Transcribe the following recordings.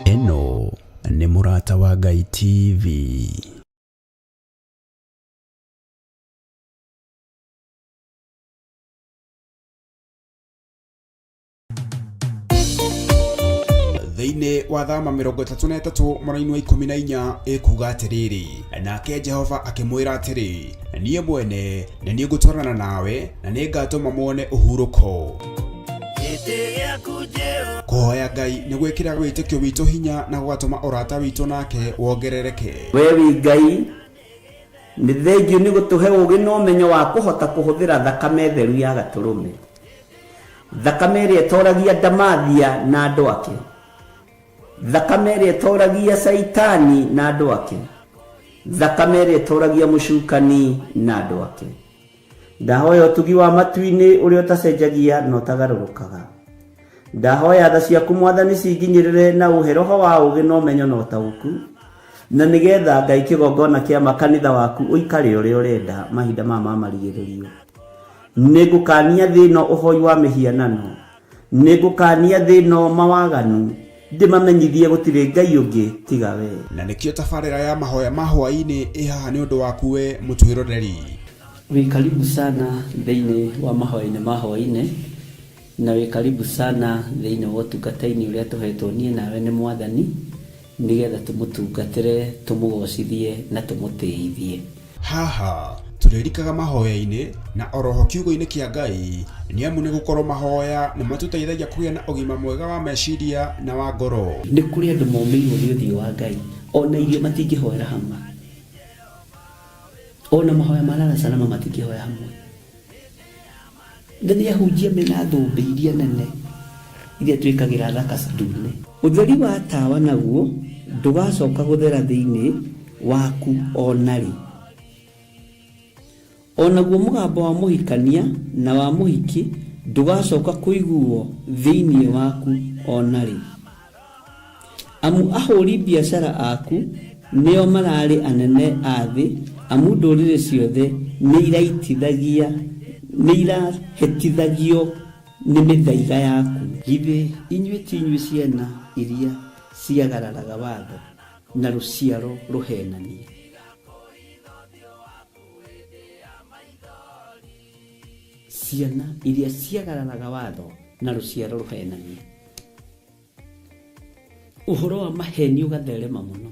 Ĩno nĩ Mũrata wa Ngai TV. Thĩinĩ wa Thama 33 mũraini wa 14 ĩkuga atĩrĩrĩ, nake Jehova akĩmwĩra atĩrĩ, niĩ mwene nĩ niĩ ngũtwarana nawe na nĩ ngatũma muone ũhurũko. Kũhoya Ngai nĩ gwĩkĩraga wĩtĩkio witũ hinya na gũgatũma ũrata witũ nake wongerereke. We wĩ Ngai, nĩ thengiũ nĩ gũtũhe ũũgĩ na ũmenyo wa kũhota kũhũthĩra thakame theru ya Gatũrũme, thakame ĩrĩa ĩtoragia ndamathia na andũ ake, thakame ĩrĩa ĩtoragia Caitani na andũ ake, thakame ĩrĩa ĩtoragia mũcukani na andũ ake. Ndahoya ũtugi wa matu-inĩ ũrĩa ũtacenjagia na ũtagarũrũkaga. Ndahoya tha ciaku Mwathani cinginyĩrĩre na ũhe roho wa ũũgĩ na ũmenyo na ũtaũku, na nĩgetha Ngai kĩgongona kĩa ma kanitha waku ũikare ũrĩa ũrenda mahinda maya ma marigĩrĩrio. Nĩngũkania thĩ ĩno ũhoi wa mĩhianano, nĩngũkania thĩ ĩno mawaganu, ndĩmamenyithie gũtirĩ Ngai ũngĩ tiga we. Na nĩkĩo tabarĩra ya mahoya ma hwaĩ-inĩ ĩ haha nĩ ũndũ waku we mũtwĩroreri. Wĩ karibu sana thĩinĩ wa mahoya-inĩ ma hwaĩ-inĩ, na wĩ karibu sana thĩinĩ wa ũtungata-inĩ ũrĩa tũhetwo niĩ nawe nĩ Mwathani, nĩgetha tũmũtungatĩre, tũmũgocithie na tũmũtĩithie. Haha tũrĩrikaga mahoya-inĩ na oroho kiugo-inĩ kĩa Ngai, nĩamu nĩ gũkorwo mahoya nĩ matũteithagia kũgĩa na ũgima mwega wa meciria na wa ngoro. Nĩ kũrĩ andũ momĩirwo nĩ ũthiũ wa Ngai, ona irio matingĩhoera hamwe, ona mahoya ma lala salama matingĩhoya hamwe. Na nĩ ahunjia mena thũmbĩ iria nene iria twĩkagĩra thaka ndune. Ũtheri wa tawa naguo ndũgacoka gũthera thĩinĩ waku o na rĩ. O naguo mũgambo wa mũhikania na wa mũhiki ndũgacoka kũiguwo thĩinĩ waku o na rĩ. Amu ahũri biacara aku nĩo mararĩ anene a thĩ, amu ndũrĩrĩ ciothe nĩiraitithagia, nĩirahĩtithagio nĩ mĩthaiga yaku. Githĩ inyuĩ ti inyuĩ ciana iria ciagararaga watho, na rũciaro rũheenania? Ciana iria ciagararaga watho, na rũciaro rũheenania. Ũhoro wa maheni ũgatherema mũno,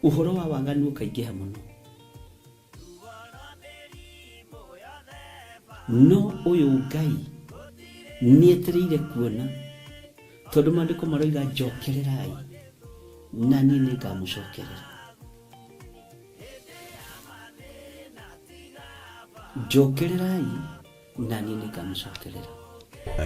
ũhoro wa waganu ũkaingĩha mũno. No ũyũ Ngai nĩetereire kuona, tondũ maandĩko maroiga njokererai na niĩ nĩngamũcokerera. Njokererai na niĩ nĩngamũcokerera.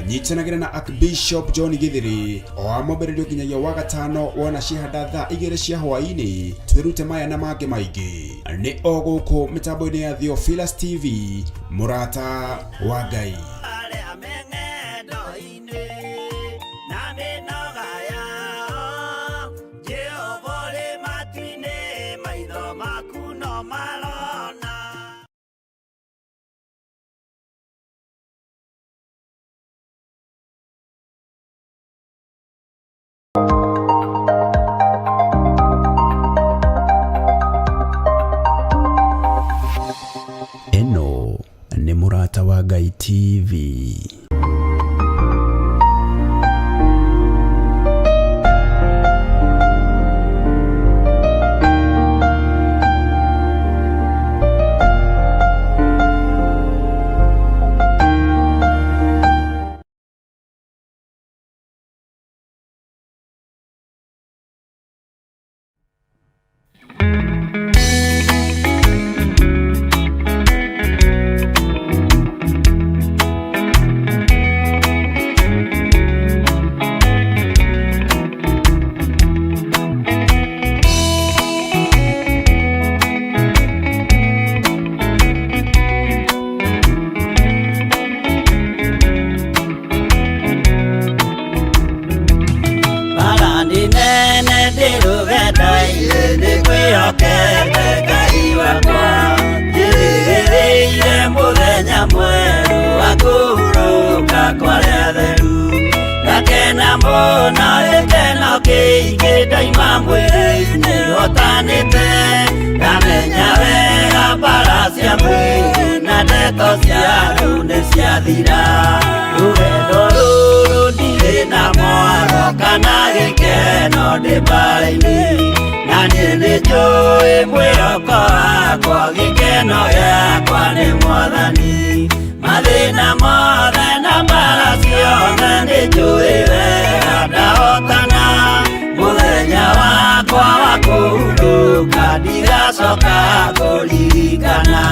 Nyitanagĩra na Archbishop John Githiri o wa mwambĩrĩrio nginyagia wa gatano wona ciahanda thaa 2 cia hwaĩ-inĩ, twĩrute maya na mangĩ maingĩ nĩ o gũkũ mĩtambo-inĩ ya Theophilus TV, mũrata wa Ngai. Arĩa me ng'endo-inĩ na mĩnoga yao, Jehova ũrĩ matu-inĩ, maitho maku no marona. Ĩno nĩ Mũrata wa Ngai TV. Bara nĩ nene ndĩ rũgendo-inĩ nĩ ngwĩhokete Ngai wakwa, njĩrĩgĩrĩire mũthenya mwerũ wa kũhurũka kwa arĩa atheru, ngakena mũno. Mũno gĩkeno kĩingĩ ndaima mwĩrĩ-inĩ hotanĩte. Ndamenya wega mbara cia mwĩrĩ na ndeto cia andũ nĩ ciathira. Rũgendo rũrũ ndirĩ na mwaro kana gĩkeno ndĩ mbara-inĩ. Na niĩ nĩnjũĩ mwĩhoko wakwa gĩkeno gĩakwa nĩ Mwathani. Mathĩna mothe na mbara ciothe nĩnjũĩ wega ndahotana. Mũthenya wakwa wa kũhurũka ndigacoka kũririkana.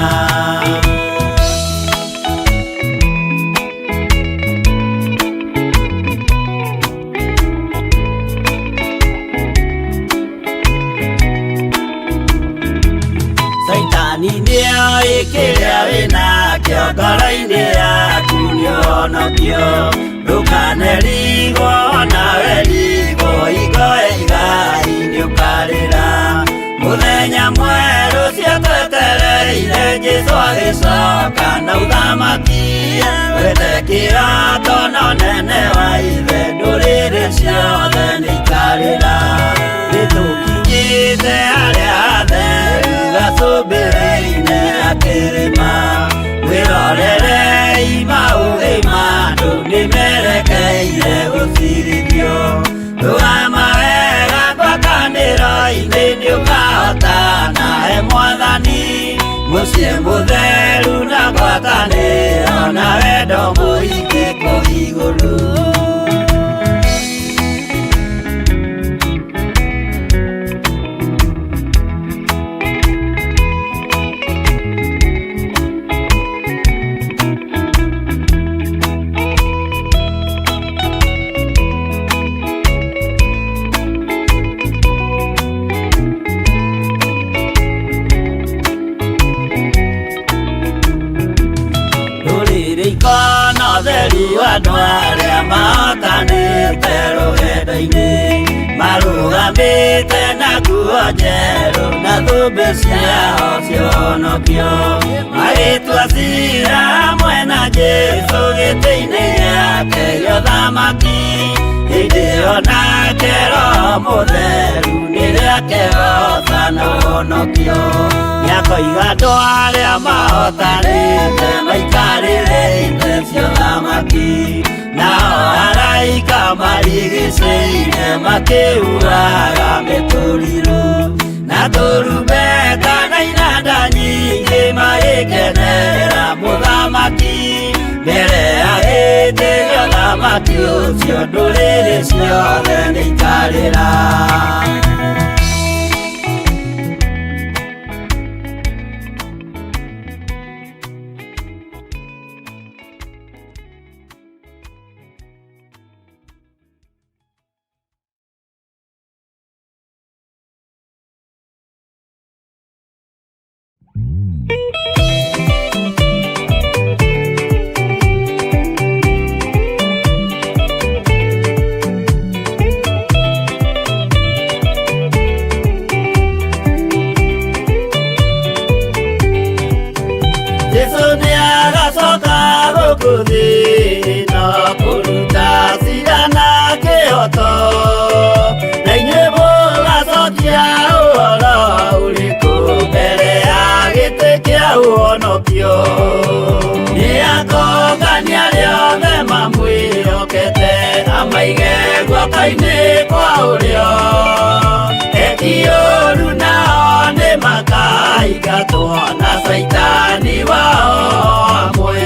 Caitani nĩoĩ kĩrĩa wĩnakĩo ngoro-inĩ yaku nĩũhonokio. Ndũkanerigwo nawe rigwo hingo ya igai nĩũkarĩra. Mũthenya mwerũ ciatwetereire Jesũ agĩcoka na ũthamaki. Wethe kĩrato na ũnene wa ithe ndũrĩrĩ ciothe nĩikarĩra. Nĩtũkinyĩte harĩa hatheru gacũmbĩrĩ-inĩ ga kĩrĩma. Mwĩrorerei maũthĩ ma andũ nĩmerekeire gũcirithio. Rũgama wega ngwatanĩro-inĩ nĩũkahotana he Mwathani. Mũciĩ mũtheru na ngwatanĩro na wendo mũingĩ kũu igũrũ. Rũrĩrĩ ikona ũtheru andũ arĩa mahotanĩte rũgendo-inĩ. Marũgamĩte na nguo njerũ na thũmbĩ ciao cionokio. Magĩtua cira hamwe na Jesũ gĩtĩ-inĩ gĩake gĩa ũthamaki. Hĩndĩ ĩyo nake Roho Mũtheru nĩrĩakehoca na ũhonokio. Nĩakoiga andũ arĩa mahotanĩte maikarĩre itĩ cia ũthamaki. Nao araika marigicĩirie makĩhuhaga mĩtũrirũ. Na tũrumbeta na inanda nyingĩ magĩkenera mũthamaki. Mbere ya gĩtĩ gĩa ũthamaki ũcio ndũrĩrĩ ciothe nĩikarĩra. Jesũ nĩagacoka gũkũ thĩ ĩno kũruta cira na kĩhoto. Na inyuĩ mũgacokia ũhoro ũrĩkũ mbere ya gĩtĩ kĩa ũhonokio. Nĩakongania arĩa othe mamwĩhokete amaige guoko-inĩ kwa ũrĩo. Eki ũũru nao nĩmakaingatwo na caitani wao hamwe.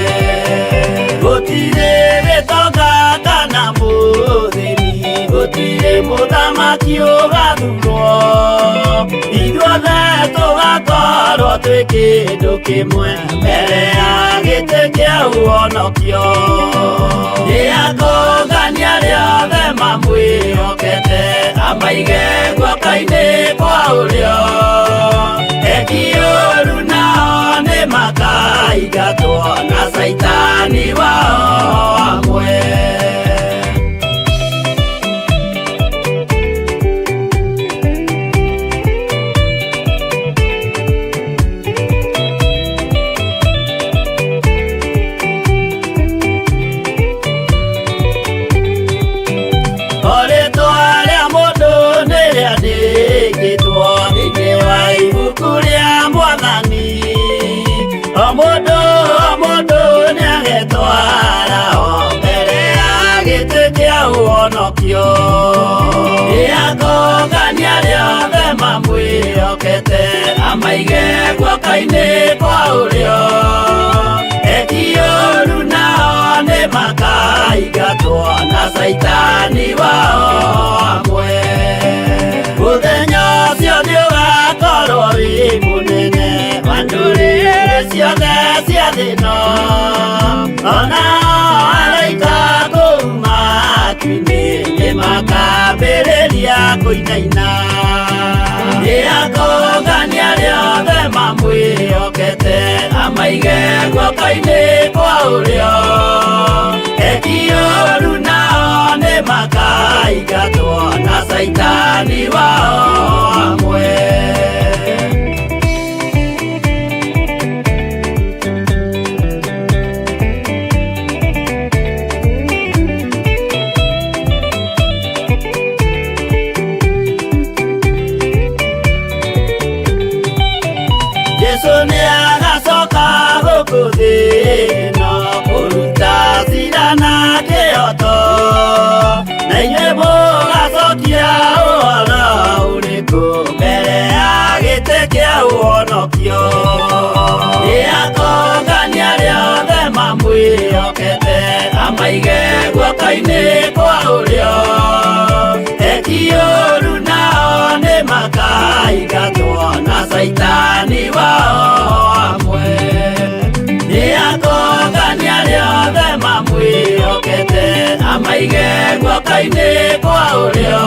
Gũtirĩ gĩtonga kana mũthĩni, gũtirĩ mũthamaki ũgathurwo. Ithuothe tũgakorwo twĩ kĩndũ kĩmwe mbere ya gĩtĩ kĩa ũhonokio. Nĩakongania arĩa othe mamwĩhokete amaige guoko-inĩ kwa ũrĩo. Eki ũũru nao nĩmakaingatwo na caitani wao hamwe. Amaige guoko-inĩ kwa ũrĩo. Eki ũru nao nĩ makaingatwo na caitani wao hamwe. Mũthenya ũcio nĩ ũgakorwo wĩ mũnene wa ndũrĩrĩ ciothe cia thĩ ĩno. Ona araika kũu matu-inĩ nĩ makambĩrĩria kũinaina. Nĩ akongania arĩa othe mamwĩhokete, amaige guoko-inĩ kwa ũrĩo. Eki ũru nao nĩ makaingatwo na caitani wao hamwe. Jesu nĩ agacoka gũkũ thĩ ĩno kũruta cira na kĩhoto, na inyuĩ mũgacokia ũhoro ũrĩkũ mbere ya gĩtĩ kĩa ũhonokio? Nĩ akongania arĩa othe mamwĩhokete, amaige guoko-inĩ kwa ũrĩo. Eki ũru nao nĩ makaingatwo na caitani wao hamwe. Nĩ akongania arĩa othe mamwĩhokete, amaige guoko-inĩ kwa ũrĩo.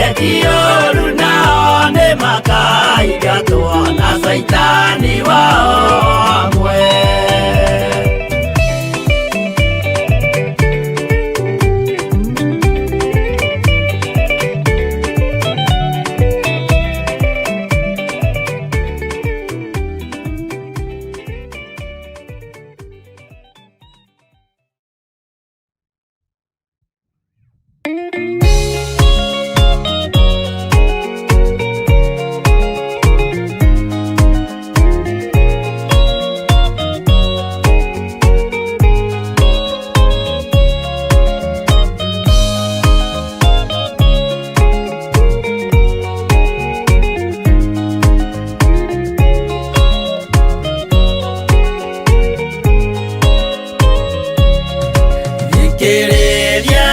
Eki ũru nao nĩ makaingatwo na caitani wao hamwe. Thikĩrĩria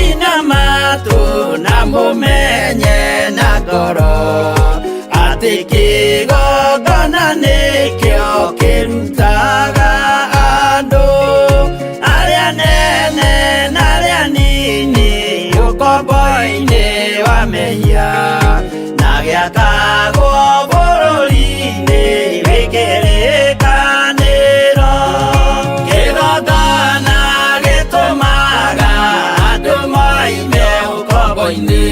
ina matũ na mũmenye na ngoro atĩ kĩgongona nĩkĩo kĩrutaga andũ arĩa nene na arĩa nini ũkombo-inĩ wa mehia na gĩakagwo bũrũri-inĩ wĩ kĩrĩkanĩro. Kĩgongona gĩtũmaga andũ moime ũkombo-inĩ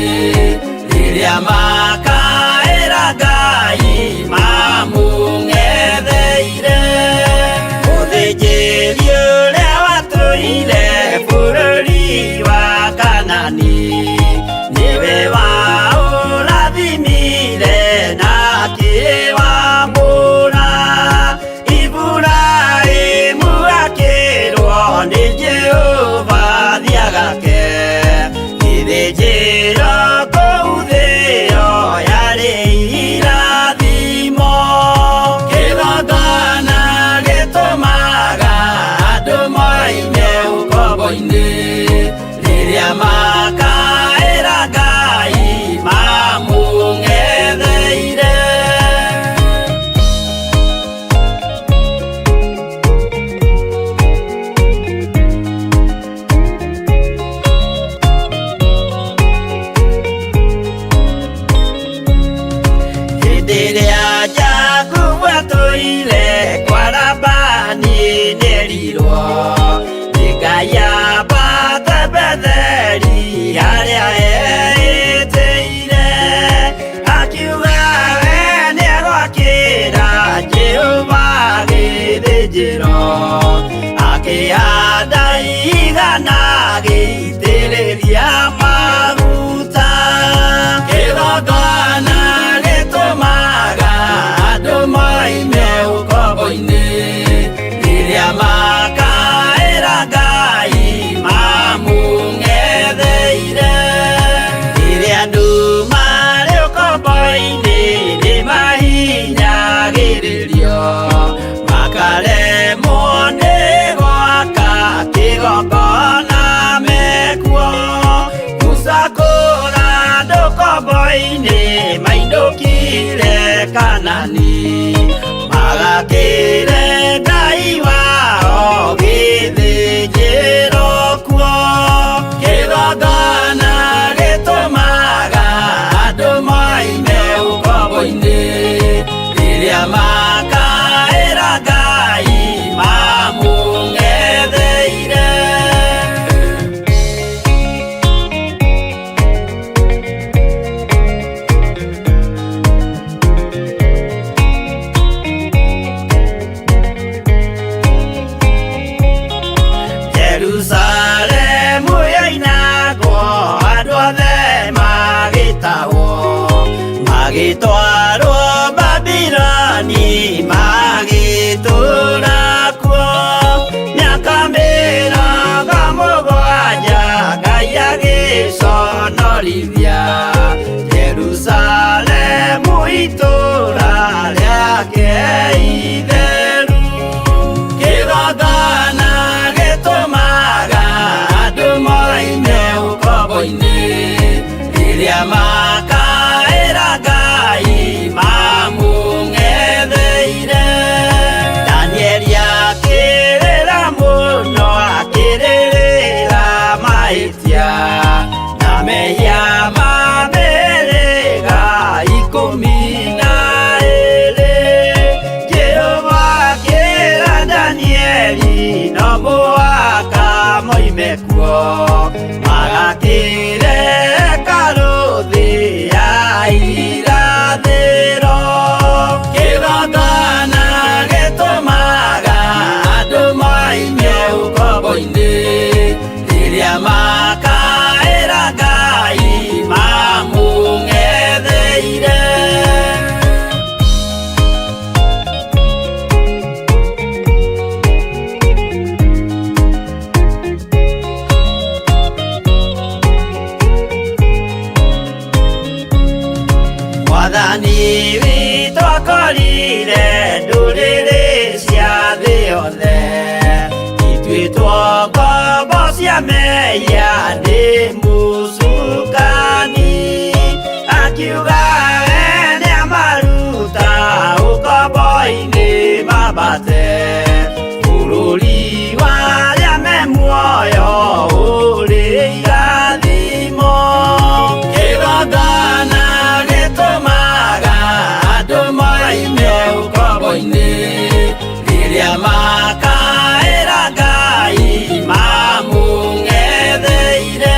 rĩrĩa makaĩra Ngai mamũng'etheire. Mũthĩnjĩri ũrĩa watũire bũrũri wa Kanani nĩwe waũrathimire na akĩwamũra. Iburahĩmu akĩrwo nĩ Jehova thiagake gĩthĩnjĩro kũu thĩo yarĩ irathimo. Kĩgongona gĩtũmaga andũ moime ũkombo-inĩ rĩrĩa makaĩra Ngai mamũng'etheire. Hĩndĩ ĩrĩa Jakubu atũire kwa Labani nĩerirwo nĩ Ngai amba Kanani magakĩre Ngai wao gĩthĩnjĩro kuo. Kĩgongona gĩtũmaga andũ moime ũkombo-inĩ rĩrĩa makaĩra Ngai mamũng'etheire. Jerusalemu yoinagwo andũ othe magĩtahwo magĩtwarwo Babiloni magĩtũũra kuo mĩaka 70 Ngai agĩconorithia Jerusalemu itũũra rĩake itheru. Kĩgongona gĩtũmaga andũ moime ũkombo-inĩ rĩrĩa makaĩra Ngai mamũng'etheire. Danieli akĩrĩra mũno akĩrĩrĩra mahĩtia na mehia ma mĩhĩrĩga 12. Jehova akĩra Danieli no mũhaka moime kuo magakĩre hekarũ thĩ ya irathĩro. Kĩgongona gĩtũmaga andũ moime ũkombo-inĩ rĩrĩa makaĩra Ngai mamũng'etheire. Mwathani witũ akorire ndũrĩrĩ cia thĩ yothe ituĩtwo ngombo cia mehia nĩ mũcukani akiuga we nĩamaruta ũkombo-inĩ mambate bũrũri wa arĩa me muoyo ũrĩ irathimo. Kĩgongona gĩtũmaga andũ moime ũkombo-inĩ rĩrĩa makaĩra Ngai mamũng'etheire.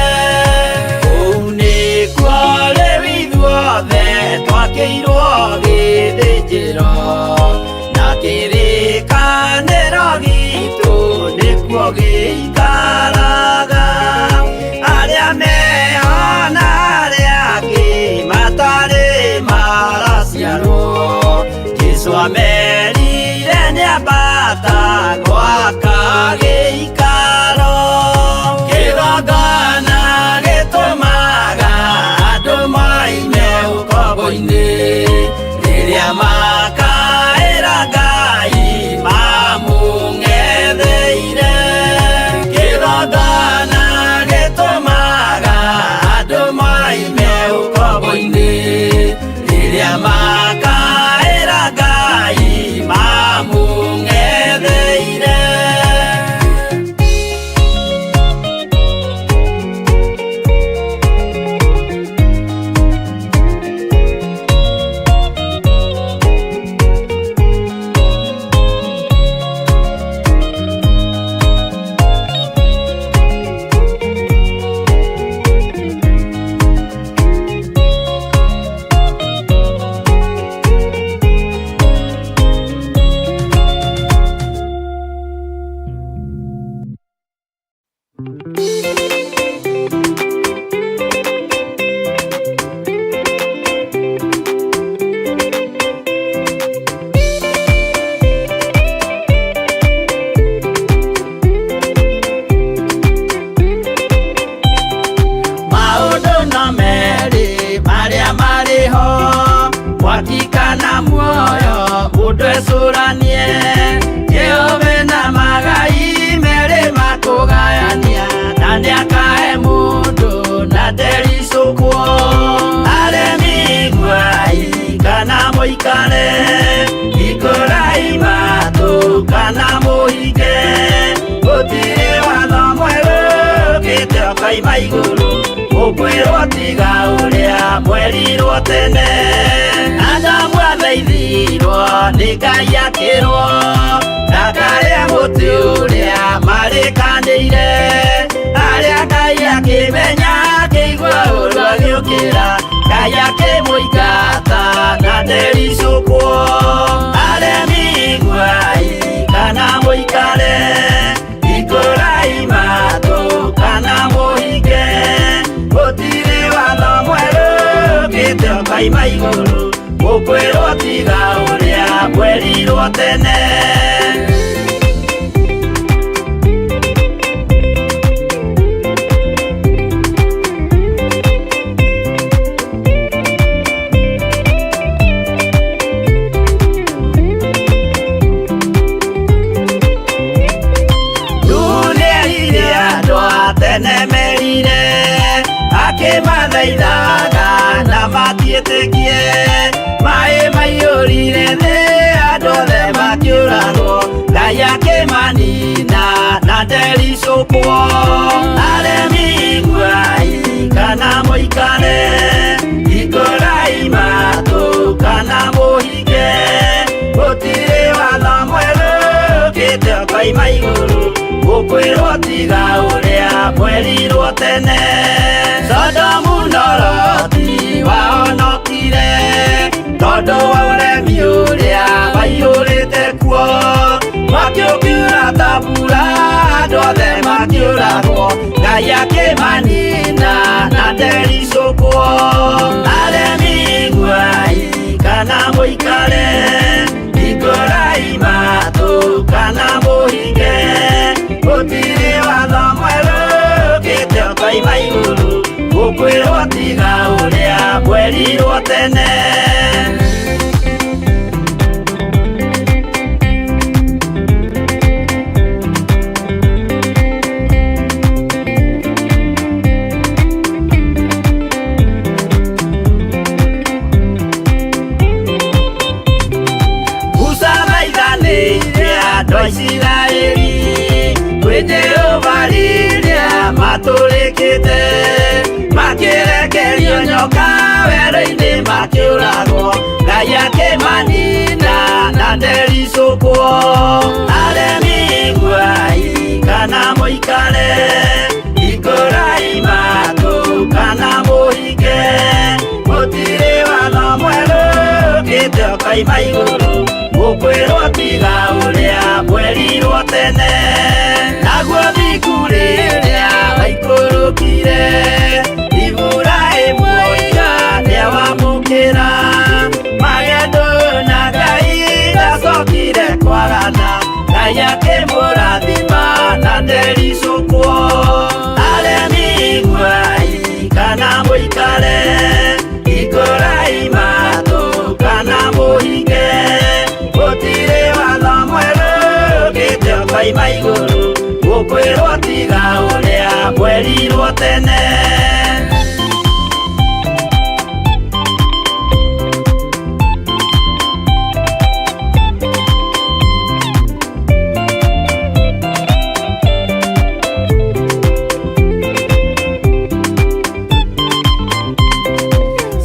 mũikare, ikũrai matũ kana mũhinge, gũtirĩ watho mwerũ ũkĩte ũkoima igũrũ, ũkwĩrwo tiga ũrĩa mwerirwo tene. Adamu athaithirwo nĩ Ngai akĩrwo ndakarĩe mũtĩ ũrĩa marĩkanĩire, arĩa Ngai akĩmenya akĩigua ũru agĩũkĩra, Ngai akĩmũingata na ndericũkwo. Aremi iguai kana mũikare, ikũrai matũ kana mũhinge, gũtirĩ watho mwerũ ũkĩte ũkoima igũrũ, ũkwĩrwo tiga ũrĩa mwerirwo tene. Nĩerire andũ a tene merire, akĩmathaithaga na matiĩtĩkie, maĩ maiyũrire thĩ andũ othe makĩũragwo, Ngai akĩmanina na ndericũkwo. Aremi iguai kana mũikare, ikũrai matũ kana mũhinge, gũtirĩ watho mwerũ ũkĩte ũkoima igũrũ, ũkwĩrwo tiga ũrĩa mwerirwo tene. Sodomu na Loti wahonokire tondũ wa ũremi ũrĩa waiyũrĩte kuo, mwaki ũkiura ta mbura andũ othe makĩũragwo, Ngai akĩmanina na ndericũkwo. Aremi iguai kana mũikare, ikũrai matũ kana mũhinge, gũtirĩ watho mwerũ ũkĩte ũkoima igũrũ, ũkwĩrwo tiga ũrĩa mwerirwo tene. Musa thaithanĩire andũ a Isiraeli kwĩ Jehova rĩrĩa matũrĩkĩte, makĩrekerio nyoka werũ-inĩ makĩũragwo, Ngai akĩmanina na ndericũkwo. Aremi iguai kana mũikare, ikũrai matũ kana mũhinge, gũtirĩ watho mwerũ ũkĩte ũkoima igũrũ, ũkwĩrwo tiga ũrĩa mwerirwo tene. Naguo thingu rĩrĩa waikũrũkire, Iburahĩmu oiga nĩawamũkĩra, magendo na Ngai ndacokire kwagana, Ngai akĩmũrathima na ndericũkwo. Aremi iguai kana mũikare, ikũrai matũ kana mũhinge, gũtirĩ watho mwerũ ũkĩte ũkoima igũrũ, ũkwĩrwo tiga ũrĩa mwerirwo tene.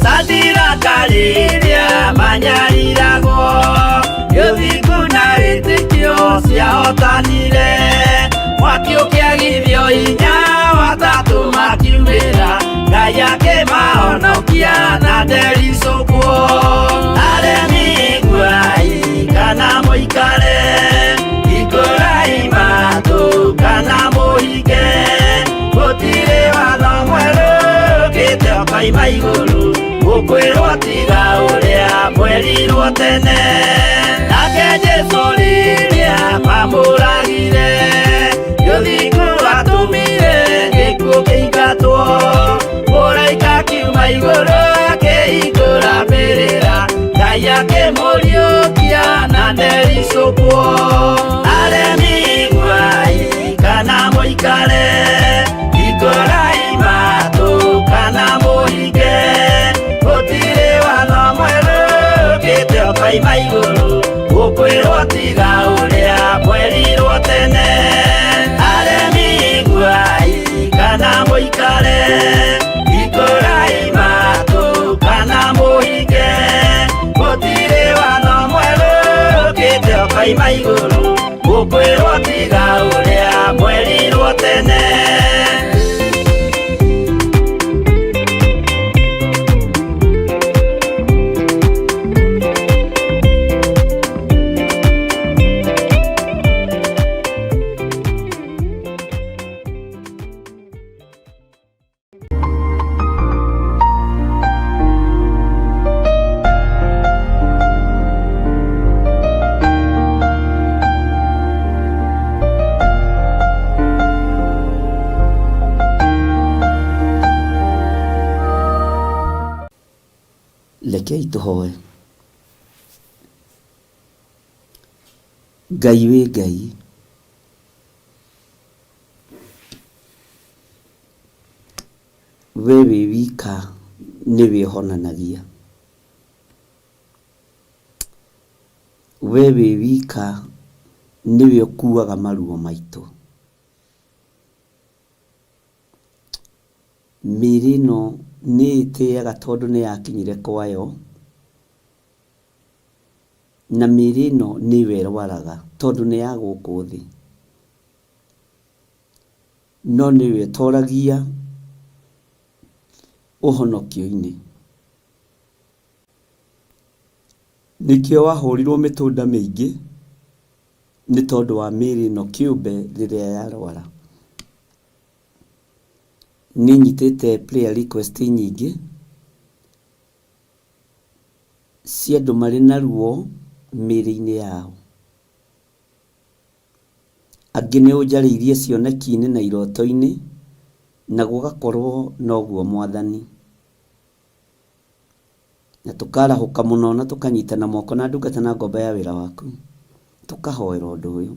Sadiraka rĩrĩa manyariragwo, ũthingu na wĩtĩkio ciahotanire, mwaki ũkĩagithio hinya watatũ makiumĩra, Ngai akĩmahonokia na ndericũkwo. Aremi iguai kana mũikare, ikũrai matũ kana mũhinge, gũtirĩ watho mwerũ ũkĩte ũkoima igũrũ, ũkwĩrwo tiga ũrĩa mwerirwo tene. Nake Jesũ rĩrĩa mamũragire, ũthingu watũmire gĩkuũ kĩingatwo, mũraika akiuma igũrũ akĩhingũra mbĩrĩra, Ngai akĩmũriũkia na ndericũkwo. Aremi iguai kana mũikare, ikũrai matũ kana mũhinge, gũtirĩ watho mwerũ ũkĩte Ũkaima igũrũ ũkwĩrwo tiga ũrĩa mwerirwo tene. Aremi iguai kana mũikare, ikũrai matũ kana mũhinge, gũtirĩ watho mwerũ ũkĩte ũkaima igũrũ ũkwĩrwo tiga ũrĩa mwerirwo tene. Rekei tũhoe. Ngai wĩ Ngai. We wĩ wika nĩwe ũhonanagia. We wĩ wika nĩwe ũkuaga maruo maitũ. Mĩĩrĩ ĩno nĩ ĩtĩaga tondũ nĩ yakinyire kwayo, na mĩĩrĩ ĩno nĩyo ĩrwaraga tondũ nĩ ya gũkũ thĩ. No nĩyo ĩtoragia ũhonokio-inĩ. Nĩkĩo wahũrirwo mĩtũnda mĩingĩ nĩ tondũ wa mĩĩrĩ ĩno kĩũmbe rĩrĩa yarwara. Nĩ nyitĩte prayer request nyingĩ cia andũ marĩ na ruo mĩĩrĩ-inĩ yao. Angĩ nĩ ũnjarĩirie cioneki-inĩ na iroto-inĩ na gũgakorwo noguo Mwathani. Na tũkarahũka mũno na tũkanyitana moko na ndungata na ngombo ya wĩra waku, tũkahoera ũndũ ũyũ.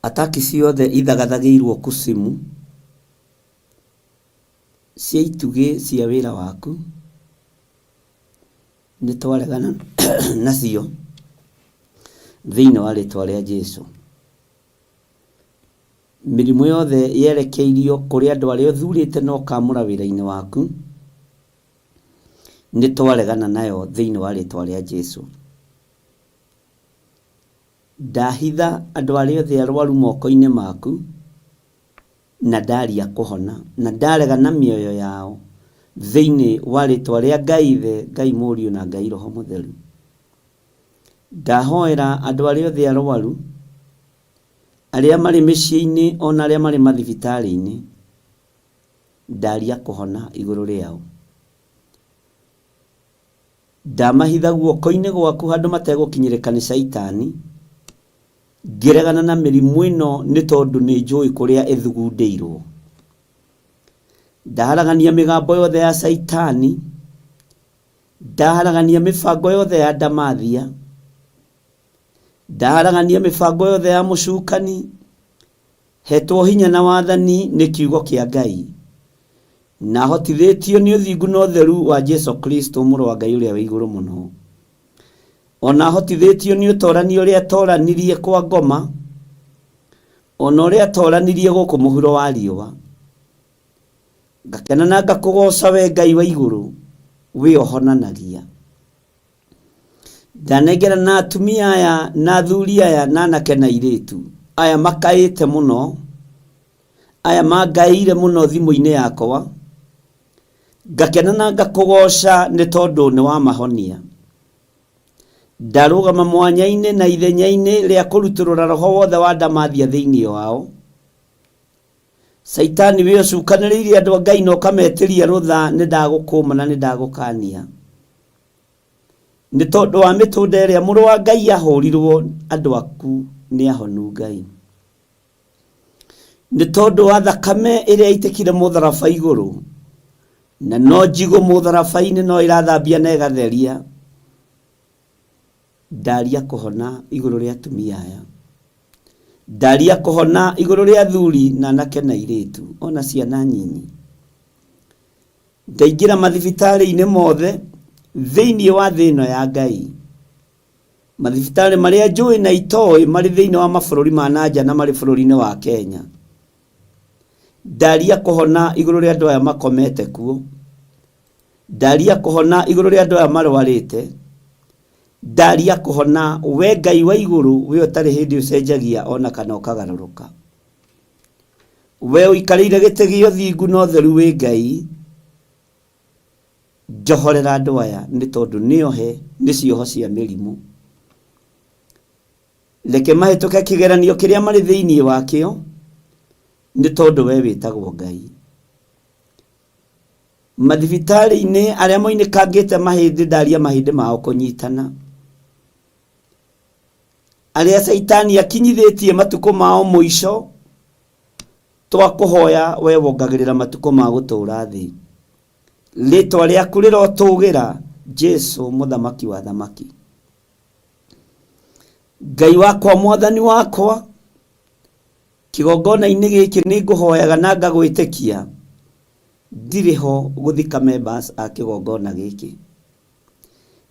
Ataki ciothe ithagathagĩirwo kusimu cia itugĩ cia wĩra waku, nĩ twaregana nacio thĩinĩ wa rĩtwa rĩa Jesu. Mĩrimũ yothe yerekeirio kũrĩ andũ arĩa ũthurĩte na ũkamũra wĩra-inĩ waku, nĩ twaregana nayo thĩinĩ wa rĩtwa rĩa Jesu. Ndahitha andũ arĩa othe arwaru moko-inĩ maku, na ndaria kũhona, na ndarega na mĩoyo yao thĩinĩ wa rĩtwa rĩa Ngai Ithe, Ngai Mũriũ na Ngai Roho Mũtheru. Ndahoera andũ arĩa othe arwaru, arĩa marĩ mĩciĩ-inĩ ona arĩa marĩ mathibitarĩ-inĩ, ndaria kũhona igũrũ rĩao. Ndamahitha guoko-inĩ gwaku handũ mategũkinyĩrĩka nĩ Caitani, ngĩregana na mĩrimũ ĩno nĩ tondũ nĩ njũĩ kũrĩa ĩthugundĩirwo. Ndaharagania mĩgambo yothe ya Caitani, ndaharagania mĩbango yothe ya ndamathia, ndaharagania mĩbango yothe ya mũcukani, hetwo hinya na wathani nĩ kiugo kĩa Ngai, na hotithĩtio nĩ ũthingu na ũtheru wa Jesu Kristo mũrũ wa Ngai ũrĩa wĩ igũrũ mũno. Ona hotithĩtio nĩ ũtorani ũrĩa atoranirie kwa ngoma, ona ũrĩa atoranirie gũkũ mũhuro wa riũa. Ngakena na ngakũgooca we Ngai wa igũrũ, wĩ ũhonanagia. Ndanengera na atumia aya na athuri aya na anake na airĩtu aya makaĩte mũno, aya mangaĩire mũno thimũ-inĩ yakwa, ngakena na ngakũgooca nĩ tondũ nĩ wamahonia. Ndarũgama mwanya-inĩ na ithenya-inĩ rĩa kũrutũrũra roho wothe wa ndamathia thĩinĩ wao. Caitani wĩ ũcukanĩrĩirie andũ a Ngai na ũkametĩria rũtha, nĩ ndagũkũma na nĩ ndagũkania. Nĩ tondũ wa mĩtũnda ĩrĩa mũrũ wa Ngai ahũrirwo, andũ aku nĩ ahonu Ngai. Nĩ tondũ wa thakame ĩrĩa ĩitĩkire mũtharaba igũrũ, na no njigũ mũtharaba-inĩ no ĩrathambia na ĩgatheria. Ndaria kũhona igũrũ rĩa atumia aya. Ndaria kũhona igũrũ rĩa athuri na anake na airĩtu, ona ciana nyinyi. Ndaingĩra mathibitarĩ-inĩ mothe Thĩinĩ wa thĩ ĩno ya Ngai. Mathibitarĩ marĩa njũĩ na itoĩ marĩ thĩinĩ wa mabũrũri ma na nja na marĩ bũrũri-inĩ wa Kenya. Ndaria kũhona igũrũ rĩa andũ aya makomete kuo. Ndaria kũhona igũrũ rĩa andũ aya marwarĩte. Ndaria kũhona we Ngai wa igũrũ we ũtarĩ hĩndĩ ũcenjagia ona kana ũkagarũrũka. We ũikarĩire gĩtĩ gĩa ũthingu na ũtheru wĩ Ngai. Njohorera andũ aya nĩ tondũ nĩohe nĩ cioho cia mĩrimũ. Reke mahĩtũke kĩgeranio kĩrĩa marĩ thĩinĩ wakĩo, nĩ tondũ we wĩtagwo Ngai. Mathibitarĩ-inĩ arĩa moinĩkangĩte mahĩndĩ ndaria mahĩndĩ mao kũnyitana. Arĩa caitani akinyithĩtie matukũ mao mũico, twakũhoya we wongagĩrĩra matukũ ma gũtũũra thĩ. Rĩtwa rĩaku rĩrotũgĩra, Jesu mũthamaki wa thamaki. Ngai wakwa mwathani wakwa, kĩgongona-inĩ gĩkĩ nĩ ngũhoyaga na ngagwĩtĩkia, ndirĩ ho gũthika members a kĩgongona gĩkĩ.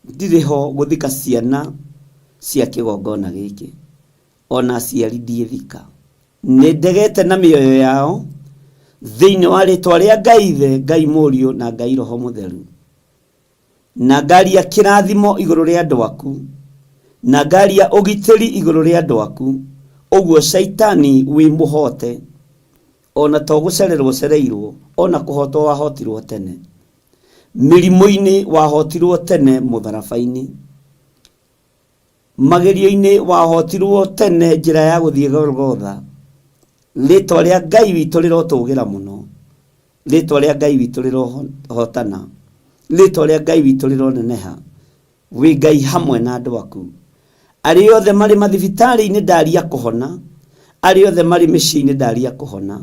Ndirĩ ho gũthika ciana cia kĩgongona gĩkĩ. Ona aciari ndiĩthika. Nĩ ndegete na mĩoyo yao thĩinĩ wa rĩtwa rĩa Ngai Ithe, Ngai Mũriũ na Ngai Roho Mũtheru. Na ngaria kĩrathimo igũrũ rĩa andũ aku, na ngaria ũgitĩri igũrũ rĩa andũ aku, ũguo caitani wĩ mũhote, ona to gũcererwo ũcereirwo, ona kũhotwo wahotirwo tene. Mĩrimũ-inĩ wahotirwo tene mũtharaba-inĩ. Magerio-inĩ wahotirwo tene njĩra ya gũthiĩ Golgotha. Rĩtwa rĩa Ngai witũ rĩrotũgĩra mũno. Rĩtwa rĩa Ngai witũ rĩrohotana. Rĩtwa rĩa Ngai witũ rĩroneneha. Wĩ Ngai hamwe na andũ aku. Arĩa othe marĩ mathibitarĩ-inĩ ndaria kũhona. Arĩa othe marĩ mĩciĩ-inĩ ndaria kũhona.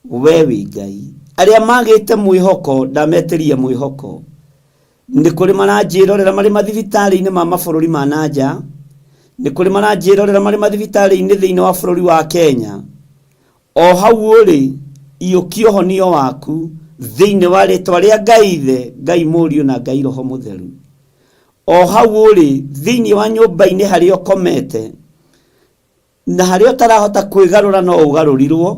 We wĩ Ngai. Arĩa magĩte mwĩhoko ndametĩria mwĩhoko. Nĩ kũrĩ maranjĩrorera marĩ mathibitarĩ-inĩ ma mabũrũri ma na nja. Nĩ kũrĩ maranjĩrorera marĩ mathibitarĩ-inĩ thĩinĩ wa bũrũri wa Kenya. O hau ũrĩ, iyũkia ũhonio waku thĩinĩ wa rĩtwa rĩa Ngai Ithe, Ngai Mũriũ na Ngai Roho Mũtheru. O hau ũrĩ, thĩinĩ wa nyũmba-inĩ harĩa ũkomete, na harĩa ũtarahota kwĩgarũra no ũgarũrirwo,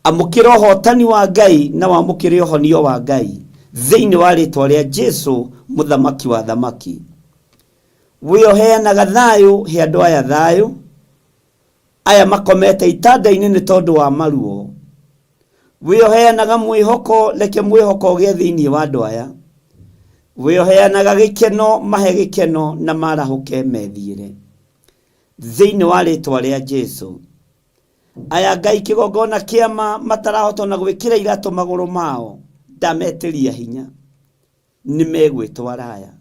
amũkĩra ũhotani wa Ngai na wamũkĩre ũhonio wa Ngai thĩinĩ wa rĩtwa rĩa Jesu mũthamaki wa thamaki. We ũheanaga thayũ, he andũ aya thayũ, aya makomete itanda-inĩ nĩ tondũ wa maruo. We ũheanaga mwĩhoko, reke mwĩhoko ũgĩe thĩinĩ wa andũ aya. We ũheanaga gĩkeno, mahe gĩkeno na marahũke methiĩre. Thĩinĩ wa rĩtwa rĩa Jesu. Aya Ngai kĩgongona kĩama matarahota ona gwĩkĩra iratũ magũrũ mao, ndametĩria hinya. Nĩ megwĩtwara aya.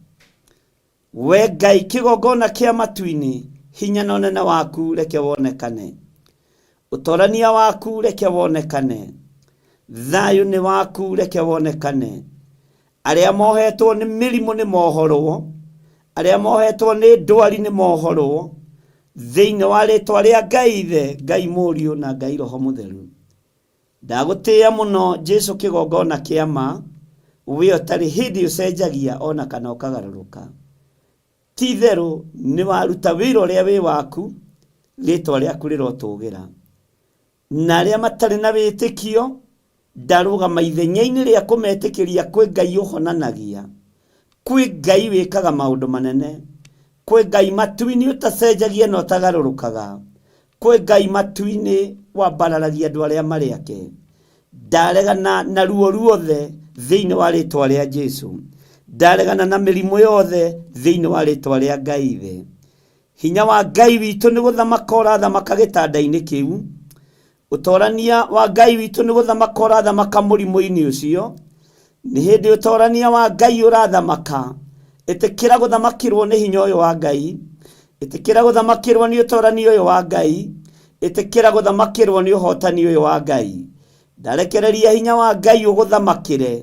We Ngai kĩgongona kĩa matu-inĩ, hinya na ũnene waku reke wonekane. Ũtorania waku reke wonekane. Thayũ nĩ waku reke wonekane. Arĩa mohetwo nĩ mĩrimũ nĩ mohorwo. Arĩa mohetwo nĩ ndwari nĩ mohorwo. Thĩinĩ wa rĩtwa rĩa Ngai Ithe, Ngai Mũriũ na Ngai Roho Mũtheru. Ndagũtĩĩa mũno Jesu kĩgongona kĩa ma, we ũtarĩ hĩndĩ ũcenjagia ona kana ũkagarũrũka. Ti itherũ nĩ waruta wĩra ũrĩa wĩ waku, rĩtwa rĩaku rĩrotũgĩra. Na arĩa matarĩ na wĩtĩkio, ndarũgama ithenya-inĩ rĩa kũmetĩkĩria kwĩ Ngai ũhonanagia, kwĩ Ngai wĩkaga maũndũ manene, kwĩ Ngai matu-inĩ ũtacenjagia na ũtagarũrũkaga, kwĩ Ngai matu-inĩ wambararagia andũ arĩa marĩ ake. Ndaregana na ruo ruothe thĩinĩ wa rĩtwa rĩa Jesu. Ndaregana na mĩrimũ yothe thĩinĩ wa rĩtwa rĩa Ngai Ithe. Hinya wa Ngai witũ nĩ gũthamaka ũrathamaka gĩtanda-inĩ kĩu. Ũtorania wa Ngai witũ nĩ gũthamaka ũrathamaka mũrimũ-inĩ ũcio. Nĩ hĩndĩ ũtorania wa Ngai ũrathamaka. Ĩtĩkĩra gũthamakĩrwo nĩ hinya ũyũ wa Ngai. Ĩtĩkĩra gũthamakĩrwo nĩ ũtorania ũyũ wa Ngai. Ĩtĩkĩra gũthamakĩrwo nĩ ũhotani ũyũ wa Ngai. Ndarekereria hinya wa Ngai ũgũthamakĩre.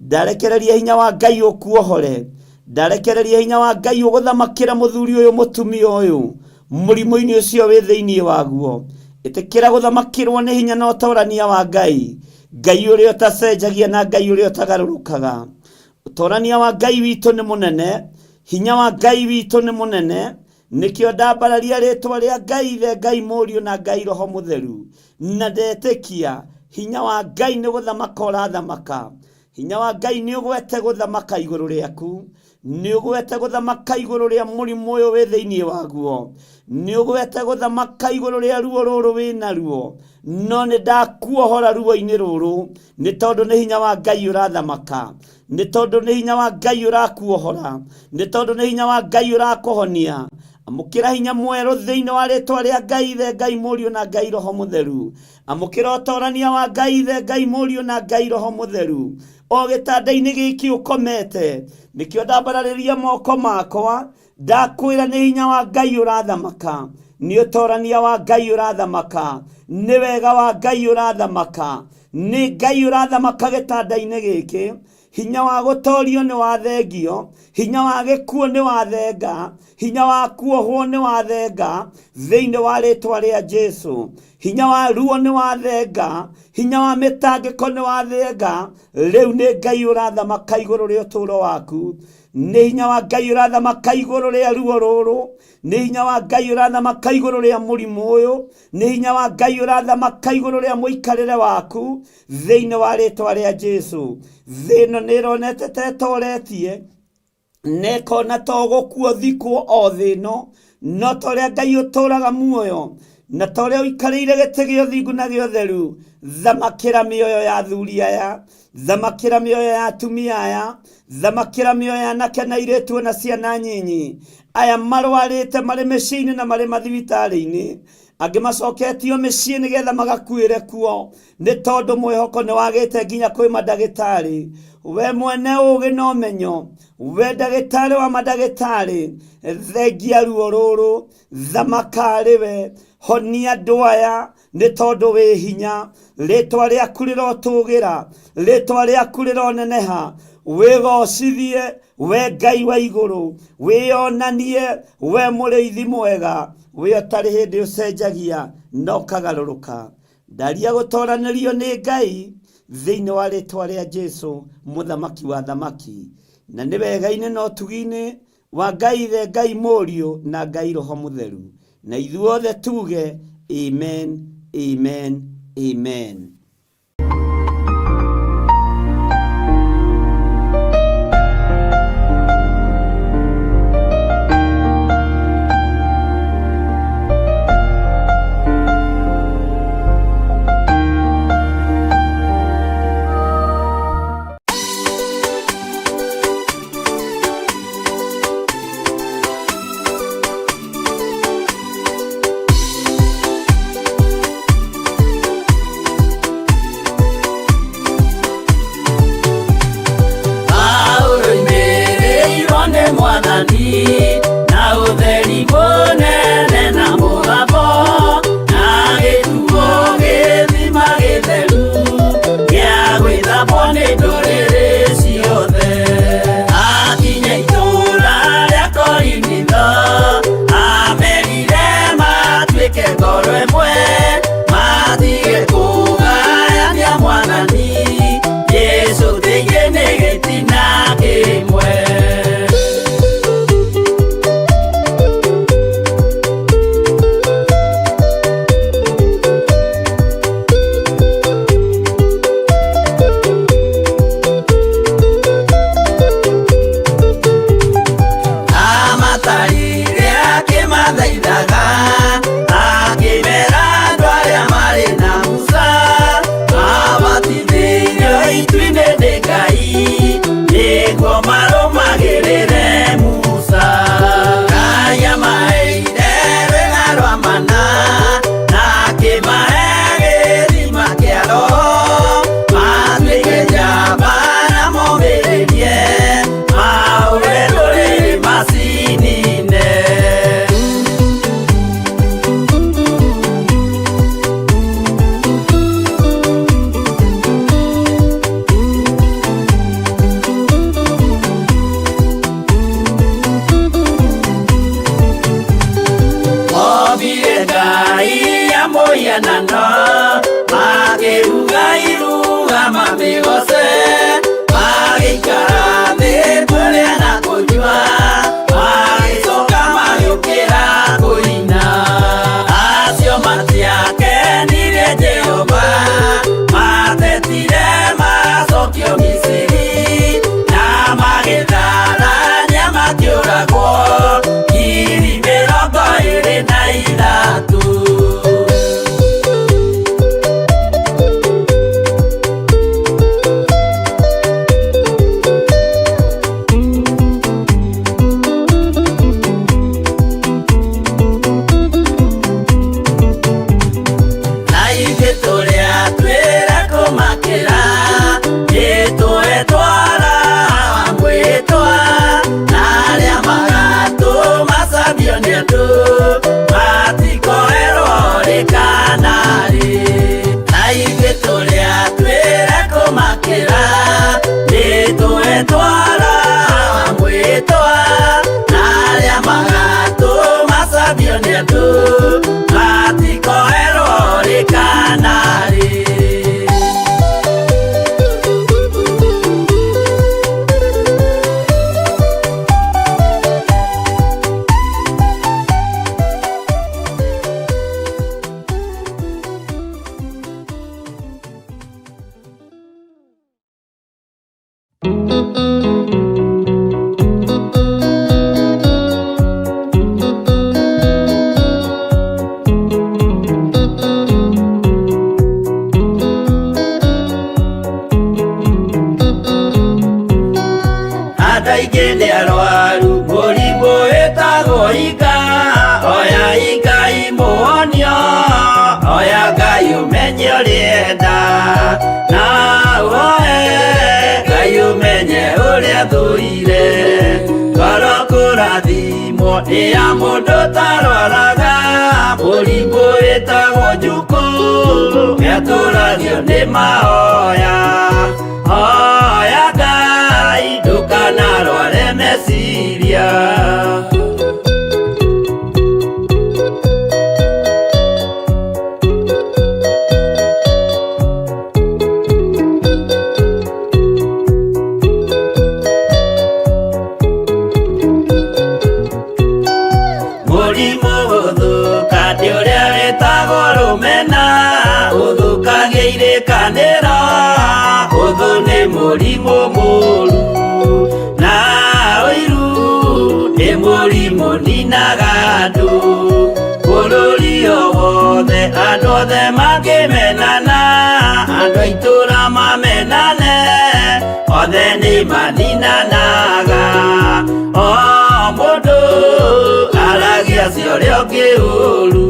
Ndarekereria hinya wa Ngai ũkuohore. Ndarekereria hinya wa Ngai ũgũthamakĩre mũthuri ũyũ mũtumia ũyũ mũrimũ-inĩ ũcio wĩ thĩinĩ waguo. Ĩtĩkĩra gũthamakĩrwo nĩ hinya na ũtorania wa Ngai. Ngai ũrĩa ũtacenjagia na Ngai ũrĩa ũtagarũrũkaga. Ũtorania wa Ngai witũ nĩ mũnene, hinya wa Ngai witũ nĩ mũnene. Nĩkĩo ndambararia rĩtwa rĩa Ngai Ithe, Ngai Mũriũ na Ngai Roho Mũtheru, na ndetĩkia hinya wa Ngai nĩ gũthamaka ũrathamaka. Hinya wa Ngai nĩ ũgwete gũthamaka igũrũ rĩaku, nĩ ũgwete gũthamaka igũrũ rĩa mũrimũ ũyũ wĩ thĩinĩ waguo, nĩ ũgwete gũthamaka igũrũ rĩa ruo rũrũ wĩ naruo. No nĩ ndakuohora ruo-inĩ rũrũ, nĩ tondũ nĩ hinya wa Ngai ũrathamaka, nĩ tondũ nĩ hinya wa Ngai ũrakuohora, nĩ tondũ nĩ hinya wa Ngai ũrakũhonia. Amũkĩra hinya mwerũ thĩinĩ wa rĩtwa rĩa Ngai Ithe, Ngai Mũriũ na Ngai Roho Mũtheru. Amũkĩra ũtorania wa Ngai Ithe, Ngai Mũriũ na Ngai Roho Mũtheru. O gĩtanda-inĩ gĩkĩ ũkomete, nĩkĩo ndambararĩria moko makwa, ndakwĩra nĩ hinya wa Ngai ũrathamaka, nĩ ũtorania wa Ngai ũrathamaka, nĩ wega wa Ngai ũrathamaka, nĩ Ngai ũrathamaka gĩtanda-inĩ gĩkĩ. Hinya wa gũtorio nĩ wathengio, hinya wa gĩkuũ nĩ wathenga, hinya wa kuohwo nĩ wathenga thĩinĩ wa rĩtwa rĩa Jesu. Hinya wa ruo nĩ wathenga, hinya wa mĩtangĩko nĩ wathenga. Rĩu nĩ Ngai ũrathamaka igũrũ rĩa ũtũũro waku, nĩ hinya wa Ngai ũrathamaka igũrũ rĩa ruo rũrũ, nĩ hinya wa Ngai ũrathamaka igũrũ rĩa mũrimũ ũyũ, nĩ hinya wa Ngai ũrathamaka igũrũ rĩa mũikarĩre waku thĩinĩ wa rĩtwa rĩa Jesu. Thĩ ĩno nĩ ĩronete ta ĩtoretie, na ĩkona ta ũgũkua ũthikwo o thĩ ĩno, no ta ũrĩa Ngai ũtũũraga muoyo, na ta ũrĩa ũikarĩire gĩtĩ gĩa ũthingu na gĩa ũtheru, thamakĩra mĩoyo ya athuri aya, thamakĩra mĩoyo ya atumia aya, thamakĩra mĩoyo ya anake na airĩtu na ciana nyinyi, aya marwarĩte marĩ mĩciĩ-inĩ na marĩ mathibitarĩ-inĩ, angĩ macoketio mĩciĩ nĩgetha magakuĩre kuo, nĩ tondũ mwĩhoko nĩ wagĩte nginya kwĩ mandagĩtarĩ. We mwene ũgĩ na ũmenyo, we ndagĩtarĩ wa mandagĩtarĩ, thengia ruo rũrũ, thamaka arĩ we, honia andũ aya, nĩ tondũ wĩ hinya. Rĩtwa rĩaku rĩrotũgĩra, rĩtwa rĩaku rĩroneneha. Wĩgocithie we Ngai wa igũrũ, wĩonanie we mũrĩithi mwega, we ũtarĩ hĩndĩ ũcenjagia na ũkagarũrũka. Ndaria gũtoranĩrio nĩ Ngai thĩinĩ wa rĩtwa rĩa Jesu, mũthamaki wa thamaki, na nĩ wega-inĩ na ũtugi-inĩ wa Ngai Ithe, Ngai Mũriũ na Ngai Roho Mũtheru. Na ithuothe tuge amen, amen, amen. Paulo oimĩrĩirwo nĩ Mwathani na ũtheri mũnene na mũgambo, na gĩtuo gĩthima gĩtheru gĩa gwĩthambwo nĩ ndũrĩrĩ ciothe. Akinya itũũra rĩa Korinitho, amerire matuĩke ngoro ĩmwe, matige kũgayania Mwathani Jesũ thĩinĩ nĩ gĩtina kĩmwe. Amatarire akĩmathaithaga, akĩmera andũ arĩa marĩ na Musa, mabatithĩirio itu-inĩ nĩ Ngai, nĩguo marũmagĩrĩre Musa. Ngai amaheire rwĩga rwa mana, na akĩmahe gĩthima kĩa Roho, matuĩke njamba na momĩrĩrie, mahũre ndũrĩrĩ macinine. Mobire Ngai ya mũhianano, makĩruga iruga mamĩgoce, magĩikara thĩ Aingĩ nĩ arwaru mũrimũ wĩtagwo inga. Oya Ngai mũhonio, oya Ngai ũmenye ũrĩa enda. Na ũhoe Ngai ũmenye ũrĩa thũire. Ngoro kũrathimwo nĩ ya mũndũ ũtarwaraga. Mũrimũ wĩtagwo njukũ nĩatũragio nĩ mahoya. Hoya Ngai ndũkanarware meciria. Mũrimũ gũthũka nĩ ũrĩa wĩtagwo rũmena, ũthũkagia irĩkanĩro, ũthũ nĩ mũrimũ mũru. Na ũiru nĩ mũrimũ ninaga andũ, bũrũri o wothe andũ othe mangĩmenana, andũ a itũũra mamenane, othe nĩ maninanaga. O mũndũ aragia cia ũrĩa ũngĩ ũru.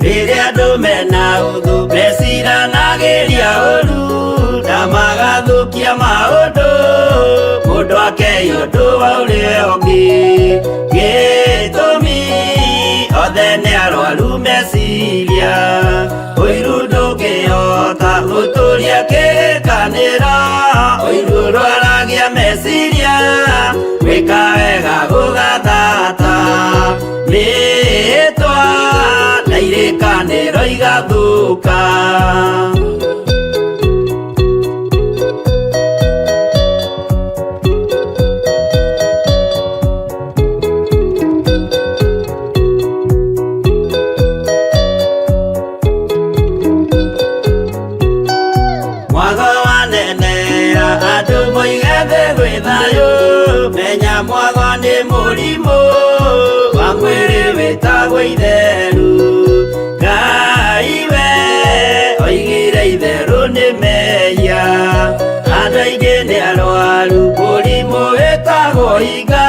Rĩrĩa andũ mena ũthũ meciranagĩria ũru, na magathũkia maũndũ, mũndũ akei ũndũ wa ũrĩa ũngĩ. Gĩtũmi othe nĩ arwaru meciria, ũiru ndũngĩhota gũtũria kĩrĩkanĩro, ũiru ũrwaragia meciria, gwĩka wega gũgathata. Mĩĩtwa na irĩkanĩro igathũka. Mwago wanenera andũ moige thĩ gwĩ thayũ, menya mwago nĩ mũrimũ wa mwĩrĩ wĩtagwo itheru. Ngai we oigire itherũ nĩ mehia, andũ aingĩ nĩ arwaru mũrimũ wĩtagwo inga.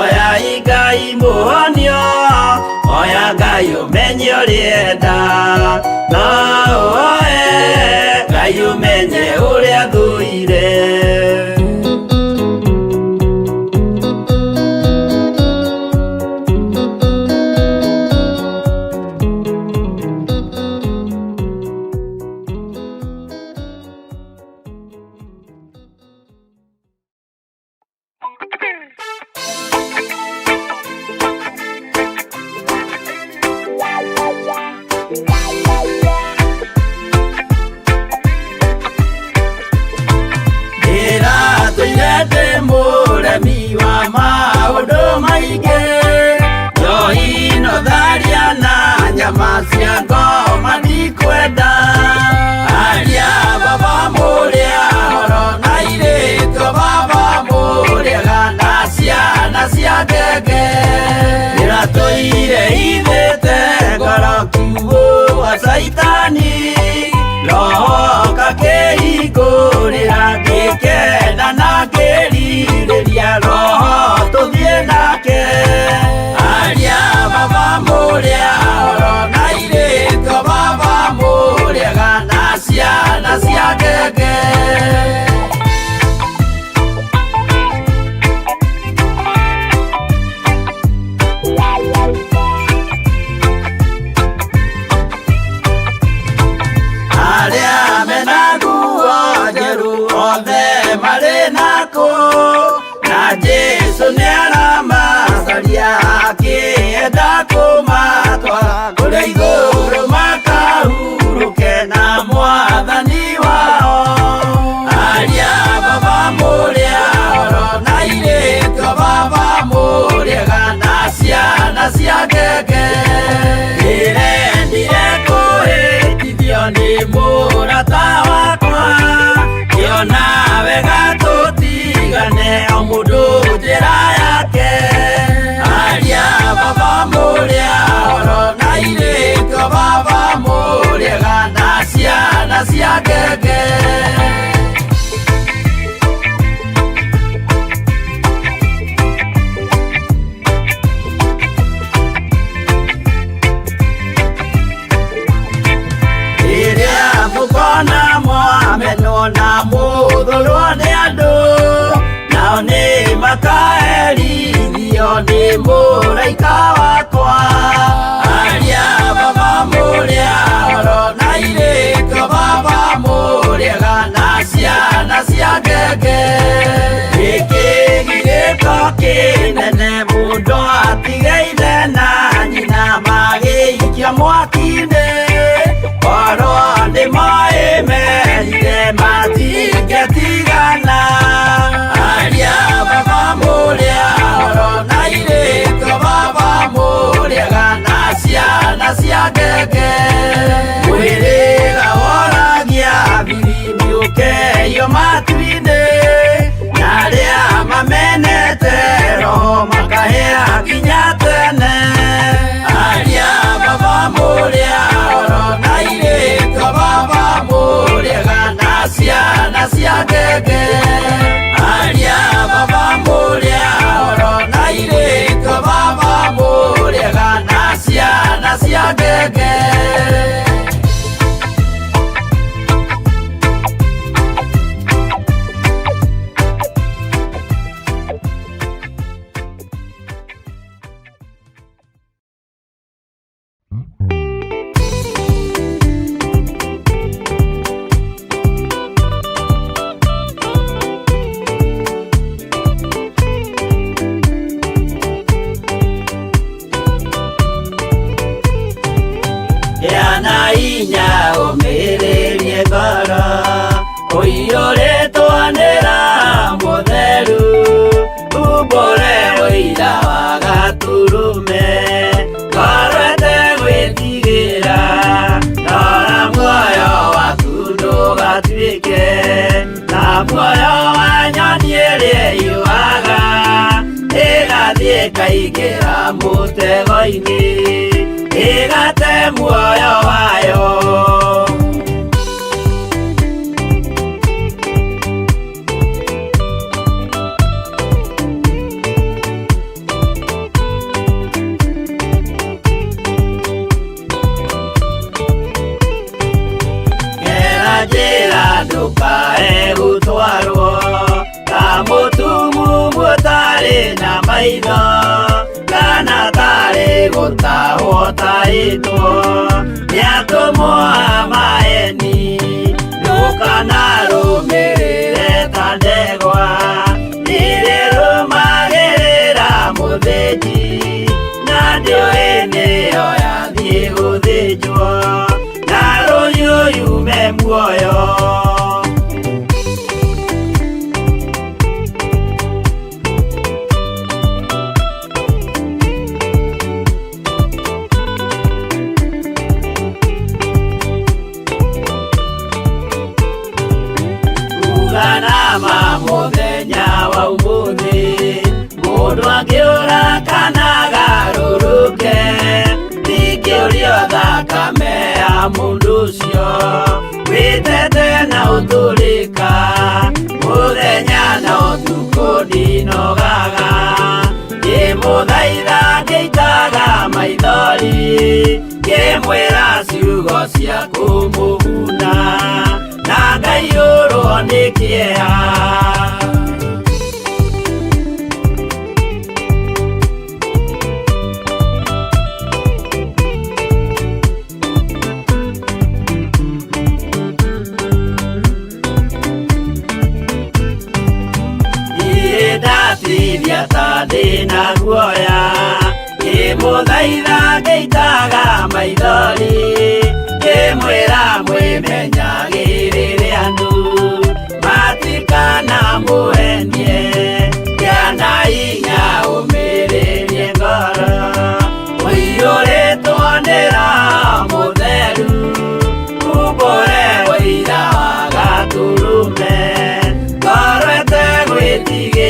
Oya Ngai mũhonio, oya Ngai ũmenye ũrĩa enda. Na ũhoe Ngai ũmenye ũrĩa thũire. Ndĩratũire ndĩ mũremi wa maũndũ maingĩ, njohi no tharia na nyama cia ngoma ndikwenda. Aria baba mũrĩa horo na airĩtu baba mũrĩega na ciana cia ngenge. Ndĩratũire ithĩte ngoro kiugũ wa caitani, roho kakĩhingũrĩra ngĩkena na ngĩrirĩria roho tũthiĩ nake. Aria baba mũrĩa horo na airĩtu baba mũrĩega na ciana cia ngenge. Arĩa mena nguo njerũ othe marĩ nakũ, na Jesũ nĩaramacaria akĩenda kũmatwara kũrĩa igũrũ makahurũke na mwathani wao. Aria baba mũrĩa horo na airĩtu baba mũrĩega na ciana cia ngenge. Ndĩrendire kũhĩtithio nĩ mũrata wakwa, ngĩona wega tũti Tũtigane o mũndũ njĩra yake. Aria baba mũrĩa oro na irĩko baba mũrĩega na ciana cia ngenge. Rĩrĩa mũkona mwamenwo na mũthũrwo nĩ andũ, nao nĩ makaherithio nĩ mũraika wakwa. Aria baba mũrĩa oro na irĩko baba mũrĩega na ciana cia ngenge. Gĩkĩ gĩko kĩnene mũndũ atigaire na nyina magĩikia mwaki-inĩ. Korwo nĩ moĩ merire matingĩtigana. Aria baba mũrĩa oro na irĩko baba mũrĩega na ciana cia ngenge. Mwĩrĩga woragia thiri ũkeio matu-inĩ, na arĩa mamenete roho makahĩa nginya tene. Aria baba mũrĩa oro na irĩko baba mũrĩega na ciana cia ngenge. Aria baba mũrĩa oro na irĩko baba mũrĩega na ciana cia ngenge. Gĩa na hinya ũmĩrĩrie ngoro, ũiyũrĩtwo nĩ Roho Mũtheru, umbũre ũira wa Gatũrũme, ngoro ĩtegwĩtigĩra, rora muoyo waku ndũgatuĩke ta muoyo wa nyoni ĩrĩa ĩũaga, ĩgathiĩ ĩkaingĩra mũtego-inĩ, ĩgate muoyo wayo. Gera njĩra ndũkae gũtwarwo ta mũtumumu ũtarĩ na maitho, kana tarĩ gũtahwo tahĩtwo nĩ atũmwo a maeni. Ndũkanarũmĩrĩre ta ndegwa ĩrĩrũmagĩrĩra mũthĩnji, na ndĩũĩ nĩyo yathiĩ gũthĩnjwo, na rũhiũ yume muoyo. Uganama mũthenya wa ũmũthĩ, mũndũ angĩũra kana agarũrũke, ndingĩũrio thakame ya mũndũ ũcio wĩtete na ũtũrĩka. Mũthenya na ũtukũ ndinogaga, ngĩmũthaitha ngĩitaga maithori, ngĩmwĩra ciugo cia kũmũguna, na ngaiyũrwo nĩ kĩeha. Niĩ ndatithia ta ndĩna guoya, ngĩmũthaitha ngĩitaga maithori, ngĩmwĩra mwĩmenyagĩrĩre andũ matikanamũhenie. Gĩa na hinya ũmĩrĩrie ngoro, ũiyũrĩtwo nĩ Roho Mũtheru, umbũre ũira wa Gatũrũme, ngoro ĩtegwĩtigĩra.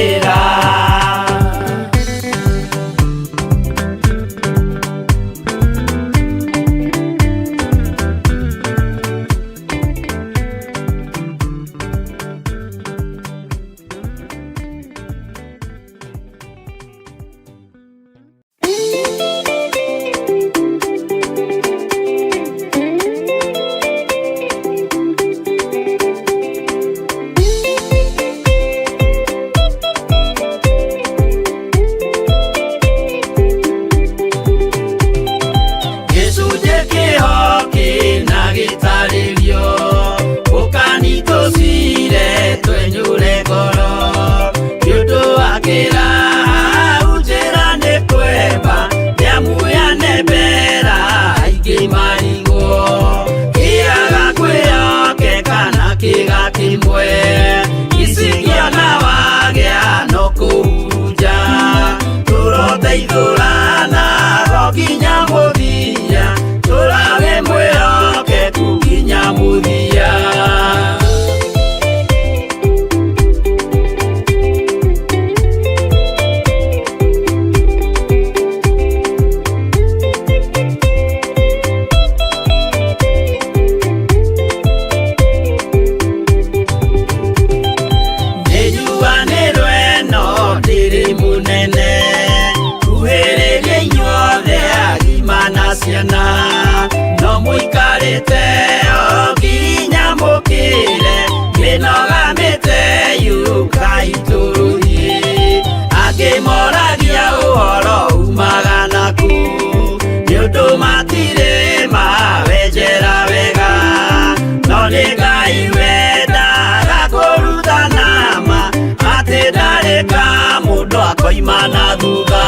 Tũkoima na thutha.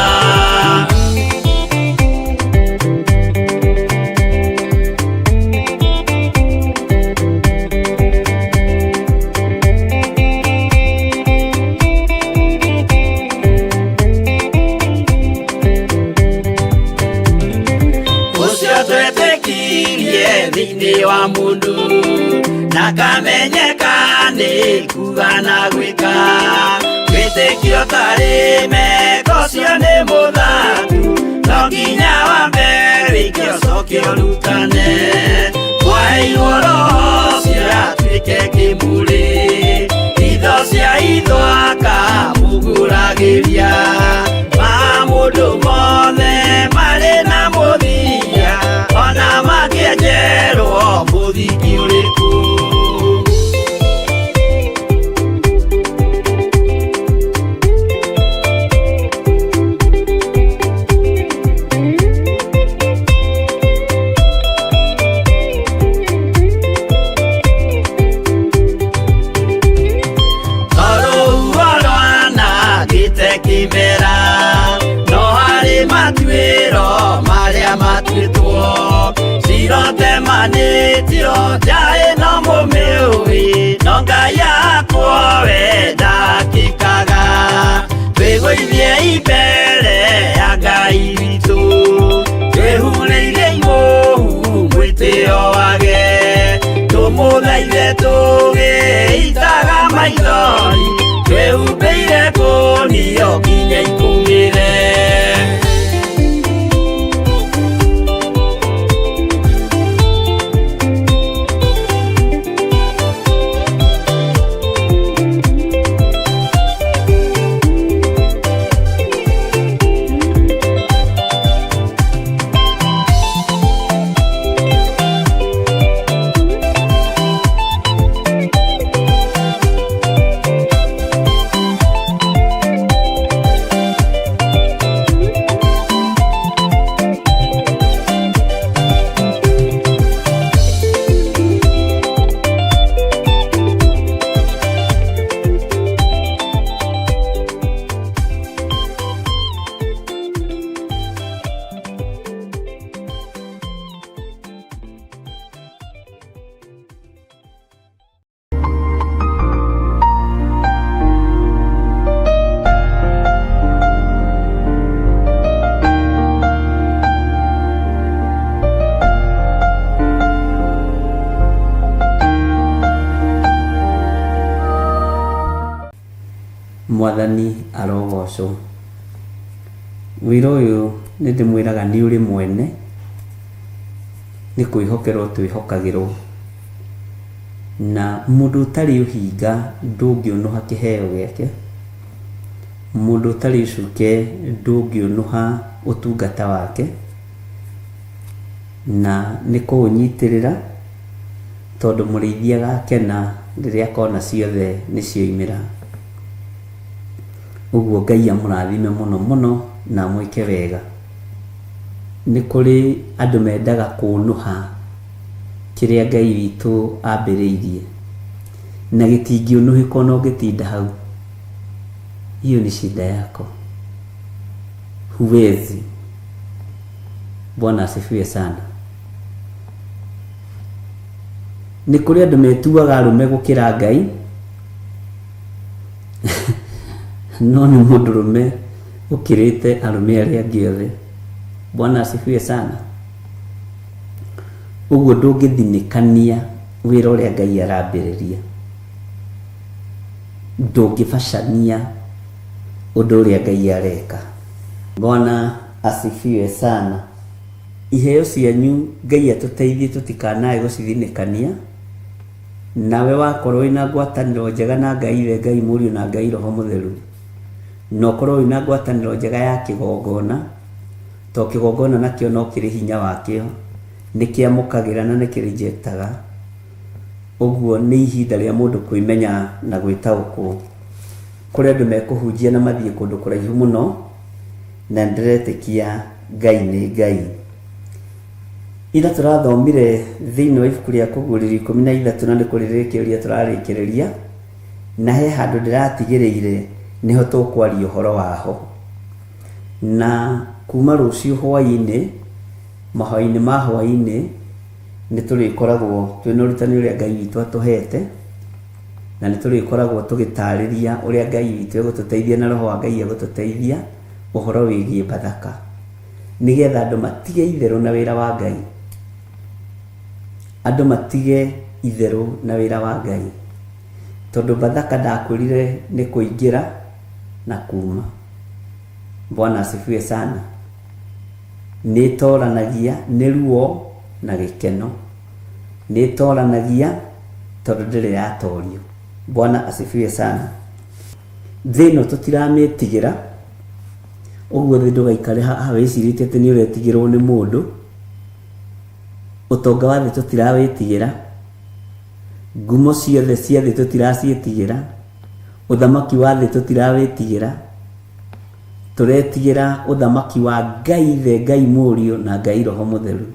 Ũcio twetĩkirie thĩinĩ wa mũndũ na kamenyeka nĩ kuga na gwĩka wĩtĩkio tarĩ meko ũcio nĩ mũthaku no nginya wambe wĩke ũcoke ũrutane mwaheirwo roho ũcio atuĩke kĩmũrĩ itho cia itho akamũgũragĩria ma mũndũ mothe marĩ na mũthia ona makĩenjerwo mũthingi ũrĩkũ. Tondũ rwanangĩte kĩmera no harĩ matuĩro marĩa matuĩtwo cirotemanĩtio njaĩ no mũmĩũĩ no Ngai akwo we ndakĩkaga twĩgũithie imbere ya Ngai witũ twĩhurĩire imũhu mwĩtĩo wage tũmũthaithe tũgĩitaga maithori twĩhumbĩire kũnio nginya ikũmĩre. Mwathani arogocwo. Wĩra ũyũ nĩ ndĩmwĩraga nĩ ũrĩ mwene, nĩ kwĩhokerwo twĩhokagĩrwo. Na mũndũ ũtarĩ ũhinga ndũngĩũnũha kĩheo gĩake, mũndũ ũtarĩ ũcuke ndũngĩũnũha ũtungata wake, na nĩ kũũnyitĩrĩra tondũ mũrĩithi agakena rĩrĩa akona ciothe nĩ cioimĩra. Ũguo Ngai amũrathime mũno mũno na amwĩke wega. Nĩ kũrĩ andũ mendaga kũũnũha kĩrĩa Ngai witũ ambĩrĩirie na gĩtingĩũnũhĩka ona ũngĩtinda hau. Hiyo ni shida yako, huwezi. Bwana asifiwe sana. Nĩ kũrĩ andũ metuaga arũme gũkĩra Ngai no nĩ mũndũrũme ũkĩrĩte arũme arĩa angĩ othe. Bwana asifiwe sana. Ũguo ndũngĩthinĩkania wĩra ũrĩa Ngai arambĩrĩria, ndũngĩbacania ũndũ ũrĩa Ngai areka. Bwana asifiwe sana. Iheo cianyu Ngai atũteithie tũtikanae gũcithinĩkania. Nawe wakorwo wĩna ngwatanĩro njega na Ngai Ithe, Ngai Mũriũ na Ngai Roho Mũtheru, na ũkorwo wĩna ngwatanĩro njega ya kĩgongona, to kĩgongona nakĩo no kĩrĩ hinya wakĩo, nĩ kĩamũkagĩra na nĩ kĩrejectaga. Ũguo nĩ ihinda rĩa mũndũ kwĩmenya na gwĩtaũkwo. Kũrĩ andũ mekũhunjia na mathiĩ kũndũ kũraihu mũno, na ndĩretĩkia Ngai nĩ Ngai. Ira tũrathomire thĩinĩ wa ibuku rĩa Kũguũrĩrio 13 na nĩ kũrĩrĩkĩrĩria tũrarĩkĩrĩria, na he handũ ndĩratigĩrĩire nĩho tũkwaria ũhoro waho. Na kuma rũciũ hwaĩ-inĩ, mahoya-inĩ ma hwaĩ-inĩ, nĩ tũrĩkoragwo twĩna ũrutani ũrĩa Ngai witũ atũhete, na nĩ tũrĩkoragwo tũgĩtarĩria ũrĩa Ngai witũ egũtũteithia na Roho wa Ngai egũtũteithia ũhoro wĩgiĩ Bathaka, nĩgetha andũ matige itherũ na wĩra wa Ngai. Andũ matige itherũ na wĩra wa Ngai. Tondũ Bathaka ndakwĩrire nĩ kũingĩra na kuma. Bwana asifiwe sana. Nĩ ĩtoranagia nĩ ruo na gĩkeno. Nĩ ĩtoranagia tondũ ndĩrĩ yatorio. Bwana asifiwe sana. Thĩ ĩno tũtiramĩtigĩra, ũguo thĩ ndũgaikare haha wĩcirĩtie atĩ nĩ ũretigĩrwo nĩ mũndũ. Ũtonga wa thĩ tũtirawĩtigĩra, ngumo ciothe cia thĩ tũtiraciĩtigĩra, ũthamaki wa thĩ tũtirawĩtigĩra, tũretigĩra ũthamaki wa Ngai Ithe, Ngai Mũriũ na Ngai Roho Mũtheru.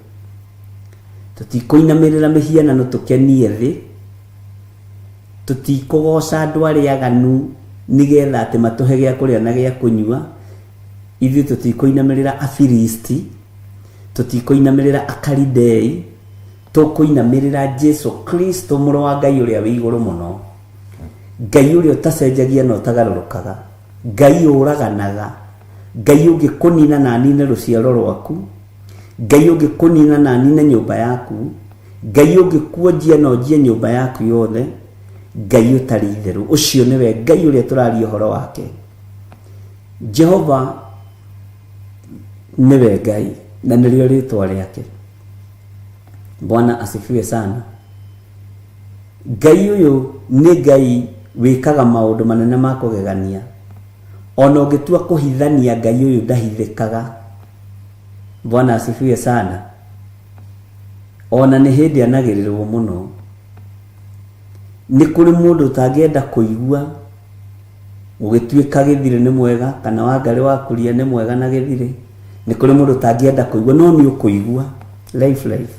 Tũtikũinamĩrĩra mĩhianano tũkenie thĩ, tũtikũgoca andũ arĩa aganu nĩgetha atĩ matũhe gĩa kũrĩa na gĩa kũnyua, ithuĩ tũtikũinamĩrĩra Afilisti, tũtikũinamĩrĩra Akalidei, tũkũinamĩrĩra Jesu Kristo mũrũ wa Ngai ũrĩa wĩ igũrũ mũno, Ngai ũrĩa ũtacenjagia na ũtagarũrũkaga, Ngai ũraganaga, Ngai ũngĩkũnina na anine rũciaro rwaku, Ngai ũngĩkũnina na anine nyũmba yaku, Ngai ũngĩkuonjia na onjie nyũmba yaku yothe, Ngai ũtarĩ itherũ. Ũcio nĩwe Ngai ũrĩa tũraria ũhoro wake. Jehova nĩwe Ngai na nĩrĩo rĩtwa rĩake. Bwana asifiwe sana. Ngai ũyũ nĩ Ngai wĩkaga maũndũ manene ma kũgegania. Ona ũngĩtua kũhithania Ngai ũyũ ndahithĩkaga. Bwana asifiwe sana. Ona nĩ hĩndĩ anagĩrĩrwo mũno. Nĩ kũrĩ mũndũ ũtangĩenda kũigua gũgĩtuĩka gĩthirĩ nĩ mwega kana Wangarĩ wa Kuria nĩ mwega na gĩthirĩ. Nĩ kũrĩ mũndũ ũtangĩenda kũigua no nĩ ũkũigua life life.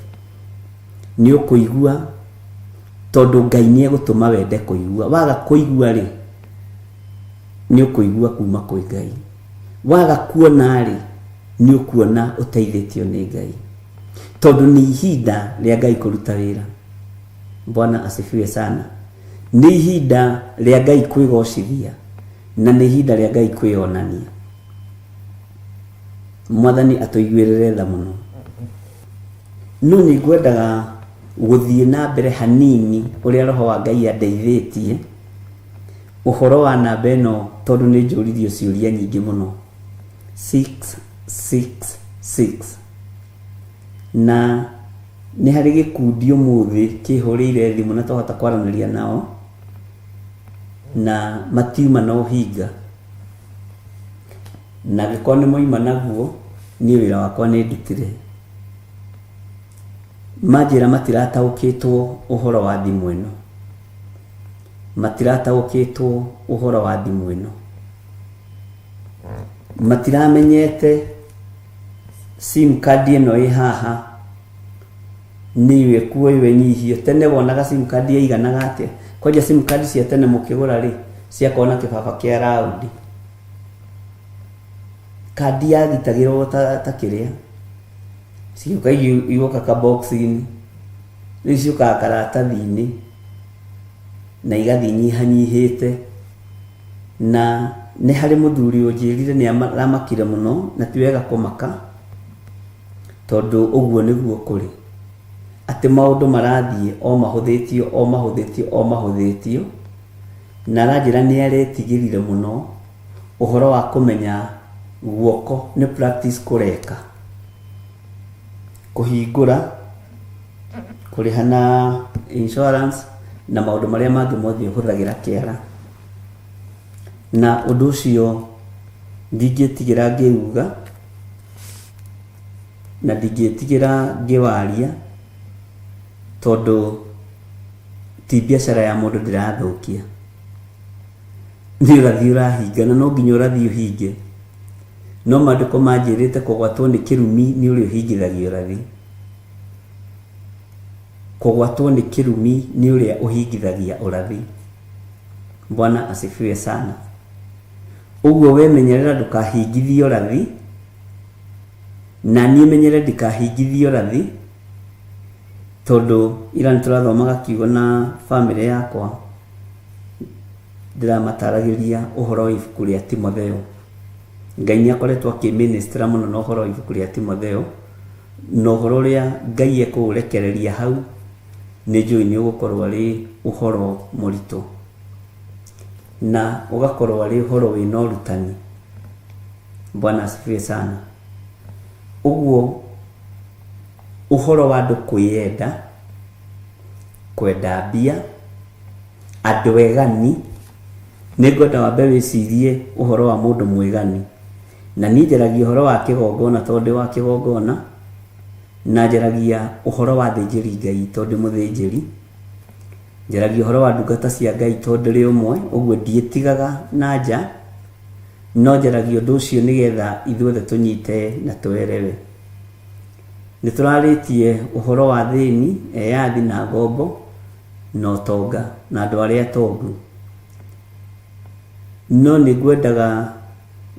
Nĩ ũkũigua tondũ Ngai nĩ egũtũma wende kũigua. Waga kũigua rĩ, nĩ ũkũigua kuma kwĩ Ngai. Waga kuona rĩ, nĩ ũkuona ũteithĩtio nĩ Ngai. Tondũ nĩ ihinda rĩa Ngai kũruta wĩra. Bwana asifiwe sana. Nĩ ihinda rĩa Ngai kwĩgocithia na nĩ ihinda rĩa Ngai kwĩyonania. Mwathani atũiguĩrĩre tha mũno. No nĩ ngwendaga gũthiĩ na mbere hanini ũrĩa Roho wa Ngai andeithĩtie ũhoro wa namba ĩno tondũ nĩ njũririo ciũria nyingĩ mũno. 666 na nĩ harĩ gĩkundi ũmũthĩ kĩhũrĩire thimũ na twahota kwaranĩria nao na matiuma na ũhinga. Na angĩkorwo nĩ moima naguo, niĩ wĩra wakwa nĩ ndutire. Manjĩra matirataũkĩtwo ũhoro wa thimũ ĩno. Matirataũkĩtwo ũhoro wa thimũ ĩno. Matiramenyete sim card ĩno ĩ haha nĩ ĩkuoywo ĩnyihio. Tene wonaga sim card yaiganaga atĩa? Kwanja sim card cia tene mũkĩgũra rĩ, ciakoragwo na kĩbaba kĩa raũndi. Kandi yagitagĩrwo ta, ta kĩrĩa cigĩũka igoka ka box-inĩ, rĩu ciũkaga karatathi-inĩ na igathiĩ inyihanyihĩte. Na nĩ harĩ mũthuri ũnjĩrire nĩ aramakire mũno na ti wega kũmaka tondũ ũguo nĩguo kũrĩ. Atĩ maũndũ marathiĩ o mahũthĩtio o mahũthĩtio o mahũthĩtio, na aranjĩra nĩ aretigĩrire mũno ũhoro wa kũmenya guoko nĩ practice kũreka. Kũhingũra, kũrĩha na insurance na maũndũ marĩa mangĩ mothe ũhũthagĩra kĩara. Na ũndũ ũcio ndingĩtigĩra ngĩuga na ndingĩtigĩra ngĩwaria tondũ ti biacara ya mũndũ ndĩrathũkia. Nĩ ũrathi ũrahinga na no nginya ũrathi ũhinge. No maandĩko manjĩrĩte kũgwatwo nĩ kĩrumi nĩ ũrĩa ũhingithagia ũrathi. Kũgwatwo nĩ kĩrumi nĩ ũrĩa ũhingithagia ũrathi. Bwana asifiwe sana. Ũguo we menyerera ndũkahingithie ũrathi. Na niĩ menyere ndikahingithie ũrathi, tondũ ira nĩ tũrathomaga kiugo na bamĩrĩ yakwa, ndĩramataragĩria ũhoro wa ibuku rĩa Timotheo. Ngai nĩ akoretwo akĩmĩnĩstĩra mũno na ũhoro wa ibuku rĩa Timotheo, na ũhoro ũrĩa Ngai ekũũrekereria hau, nĩ njũĩ nĩ ũgũkorwo arĩ ũhoro mũritũ, na ũgakorwo arĩ ũhoro wĩna ũrutani. Bwana asifiwe sana. Ũguo ũhoro wa andũ kwĩyenda, kwenda mbia, andũ egani, nĩ ngwenda wambe wĩcirie ũhoro wa mũndũ mwĩgani. Na niĩ njaragia ũhoro wa kĩgongona tondũ ndĩ wa kĩgongona, na njaragia ũhoro wa athĩnjĩri Ngai tondũ ndĩ mũthĩnjĩri, njaragia ũhoro wa ndungata cia Ngai tondũ ndĩrĩ ũmwe, ũguo ndiĩtigaga na nja, no njaragia ũndũ ũcio nĩgetha ithuothe tũnyite na tũerewe. Nĩ tũrarĩtie ũhoro wa athĩni, eyathi na ngombo, na ũtonga, na andũ arĩa atongu. No nĩ ngwendaga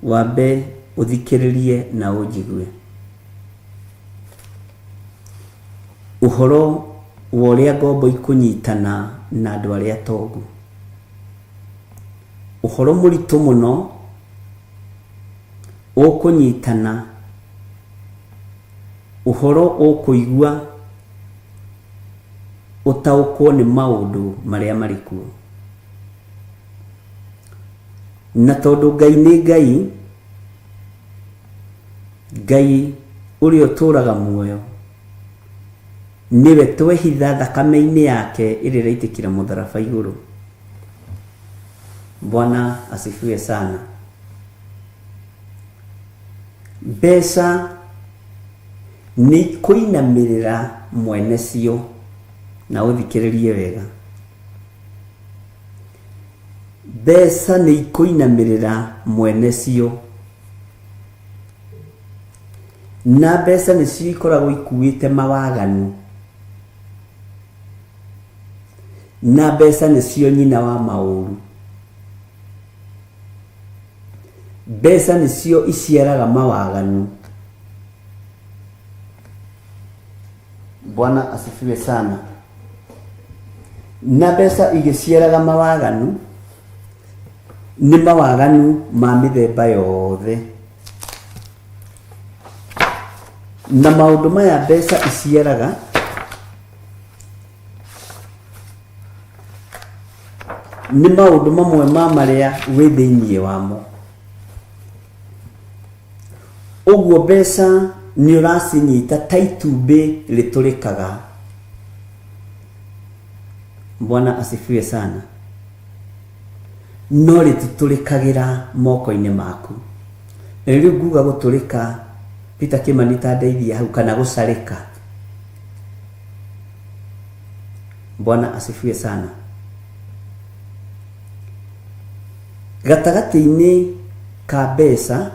wambe ũthikĩrĩrie na ũnjigue. Ũhoro wa ũrĩa ngombo ikũnyitana na andũ arĩa atongu. Ũhoro mũritũ mũno ũkũnyitana, ũhoro ũkũigua ũtaũkwo nĩ maũndũ marĩa marĩ kuo. Na tondũ Ngai nĩ Ngai, Ngai ũrĩa ũtũraga muoyo, nĩwe twehitha thakame-inĩ yake ĩrĩa ĩraitĩkĩra mũtharaba igũrũ. Bwana asifiwe sana. Mbeca nĩ ikũinamĩrĩra mwene cio, na ũthikĩrĩrie wega. Mbeca nĩ ikũinamĩrĩra mwene cio, na mbeca nĩcio ikoragwo ikuĩte mawaganu, na mbeca nĩcio nyina wa maũru. Mbeca nĩcio iciaraga mawaganu. Bwana asifiwe sana. Na mbeca igĩciaraga mawaganu, nĩ mawaganu ma mĩthemba yothe. Na maũndũ maya mbeca iciaraga, nĩ maũndũ mamwe ma marĩa wĩ thĩinĩ wamo. Ũguo mbeca nĩ ũracinyita ta itumbĩ rĩtũrĩkaga. Bwana asifiwe sana. No rĩtitũrĩkagĩra moko-inĩ maku. Na rĩu nguga gũtũrĩka, Peter Kimani ta ndeithia hau, kana gũcarĩka. Bwana asifiwe sana. Gatagatĩ-inĩ ka mbeca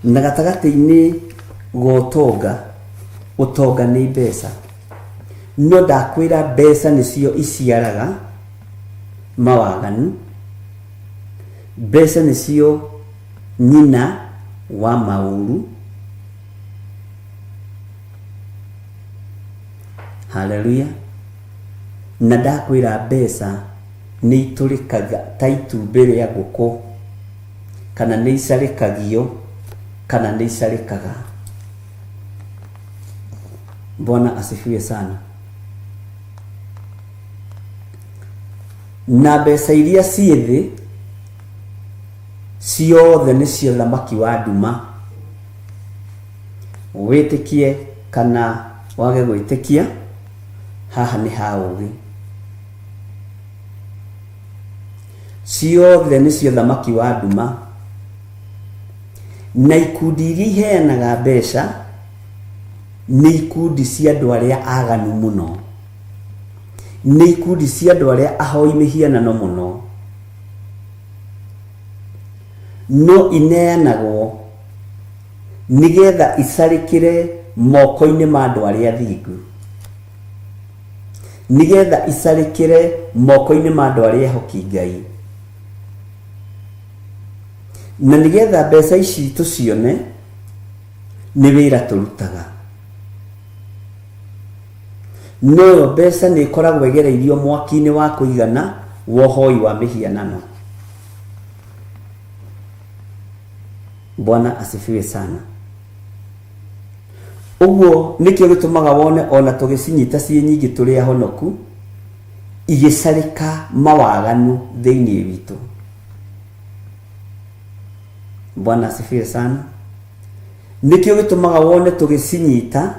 na gatagatĩ-inĩ ga ũtonga, ũtonga nĩ mbeca. No ndakwĩra mbeca nĩcio iciaraga mawaganu, mbeca nĩcio nyina wa maũru. Haleluya. Na ndakwĩra mbeca nĩ itũrĩkaga ta itumbĩ rĩa ngũkũ, kana nĩ icarĩkagio, kana nĩ icarĩkaga. Bwana asifiwe sana. Na mbeca iria ciĩ thĩ ciothe nĩcio thamaki wa nduma. Wĩtĩkie kana wage gwĩtĩkia, haha nĩ ha ũgĩ. Ciothe nĩcio thamaki wa nduma. Na ikundi iria iheanaga mbeca nĩ ikundi cia andũ arĩa aganu mũno. Nĩ ikundi cia andũ arĩa ahoi mĩhianano mũno. No ineanagwo nĩgetha icarĩkĩre moko-inĩ ma andũ arĩa athingu. Nĩgetha icarĩkĩre moko-inĩ ma andũ arĩa ehoki Ngai. Na nĩgetha mbeca ici tũcione, Nĩ wĩra tũrutaga. Noyo mbeca nĩ ĩkoragwo ĩgereirio mwaki-inĩ wa kũigana wa ũhoi wa mĩhianano. Bwana asifiwe sana. Ũguo nĩkĩo gĩtũmaga wone ona tũgĩcinyita ciĩ nyingĩ tũrĩ ahonoku, igĩcarĩka mawaganu thĩinĩ witũ. Bwana asifiwe sana. Nĩkĩo gĩtũmaga wone tũgĩcinyita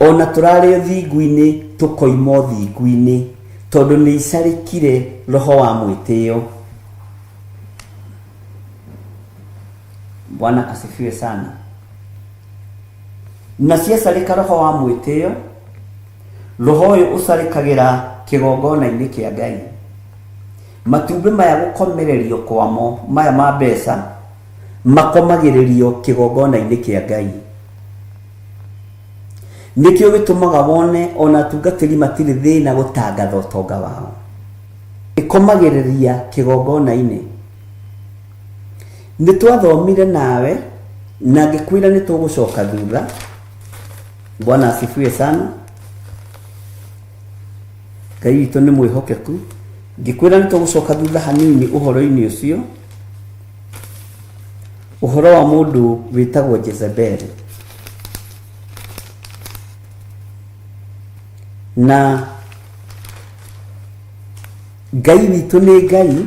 ona tũrarĩ ũthingu-inĩ tũkoima ũthingu-inĩ, tondũ nĩ icarĩkire roho wa mwĩtĩo. Bwana asifiwe sana. Na ciacarĩka roho wa mwĩtĩo, roho ũyũ ũcarĩkagĩra kĩgongona-inĩ kĩa Ngai. Matumbĩ maya gũkomererio kwamo, maya ma mbeca, makomagĩrĩrio kĩgongona-inĩ kĩa Ngai. Nĩkĩo gĩtũmaga wone ona atungatĩri matirĩ thĩna gũtangatha ũtonga wao. Ĩkomagĩrĩria kĩgongona-inĩ. Nĩ twathomire nawe na ngĩkwĩra nĩ tũgũcoka thutha. Bwana asifiwe sana. Ngai witũ nĩ mwĩhokeku. Ngĩkwĩra nĩ tũgũcoka thutha hanini ũhoro-inĩ ũcio, ũhoro wa mũndũ wĩtagwo Jezebeli. Na Ngai witũ nĩ Ngai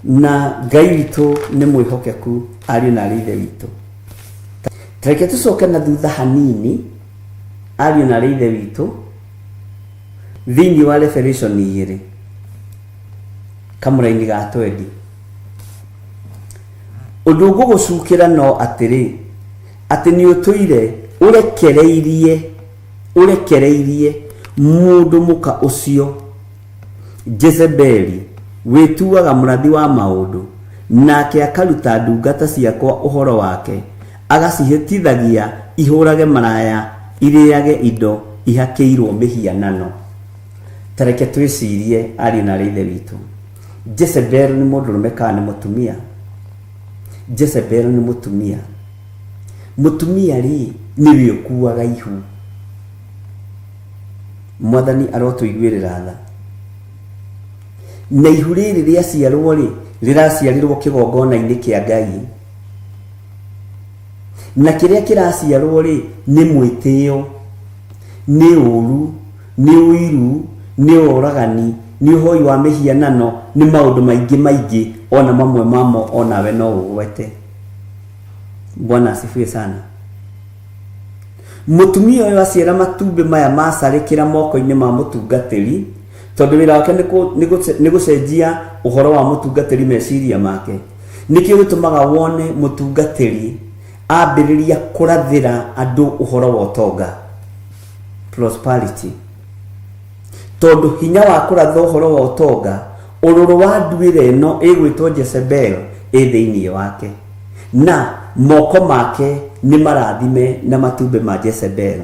na Ngai witũ nĩ mwĩhokeku ariũ na arĩ ithe witũ. Tareke tũcoke na thutha hanini ariũ na arĩ ithe witũ thĩinĩ wa Revelation igĩrĩ kamũraini ga twendi. Ũndũ ngũgũcukĩra no atĩrĩ, atĩ nĩ ũtũire ũrekereirie ũrekereirie mũndũ mũka ũcio Jezebeli wĩtuaga mũrathi wa maũndũ, nake akaruta ndungata ciakwa ũhoro wake, agacihĩtithagia ihũrage maraya irĩage indo ihakĩirwo mĩhianano. Ta reke twĩcirie ariũ na arĩ ithe witũ, Jezebel nĩ mũndũrũme kana nĩ mũtumia? Jezebel nĩ mũtumia. Mũtumia rĩ, nĩwe ũkuaga ihu. Mwathani arotũiguĩrĩra tha. Na ihu rĩrĩ rĩaciarwo rĩ, rĩraciarĩrwo kĩgongona-inĩ kĩa Ngai. Na kĩrĩa kĩraciarwo rĩ, nĩ mwĩtĩo, nĩ ũru, nĩ ũiru, nĩ ũragani, nĩ ũhoi wa mĩhianano, nĩ maũndũ maingĩ maingĩ, ona mamwe mamo onawe no ũgwete. Bwana asifiwe sana. Mũtumia ũyũ aciara matumbĩ maya macarĩkĩra moko-inĩ ma mũtungatĩri, tondũ wĩra wake nĩ gũcenjia ũhoro wa mũtungatĩri meciria make. Nĩkĩo gĩtũmaga wone mũtungatĩri ambĩrĩria kũrathĩra andũ ũhoro wa ũtonga, prosperity. Tondũ hinya wa kũratha ũhoro wa ũtonga, ũrũrũ wa nduĩra ĩno ĩgwĩtwo Jezebel ĩ thĩinĩ wake. Na moko make nĩ marathime na matumbĩ ma Jezebel.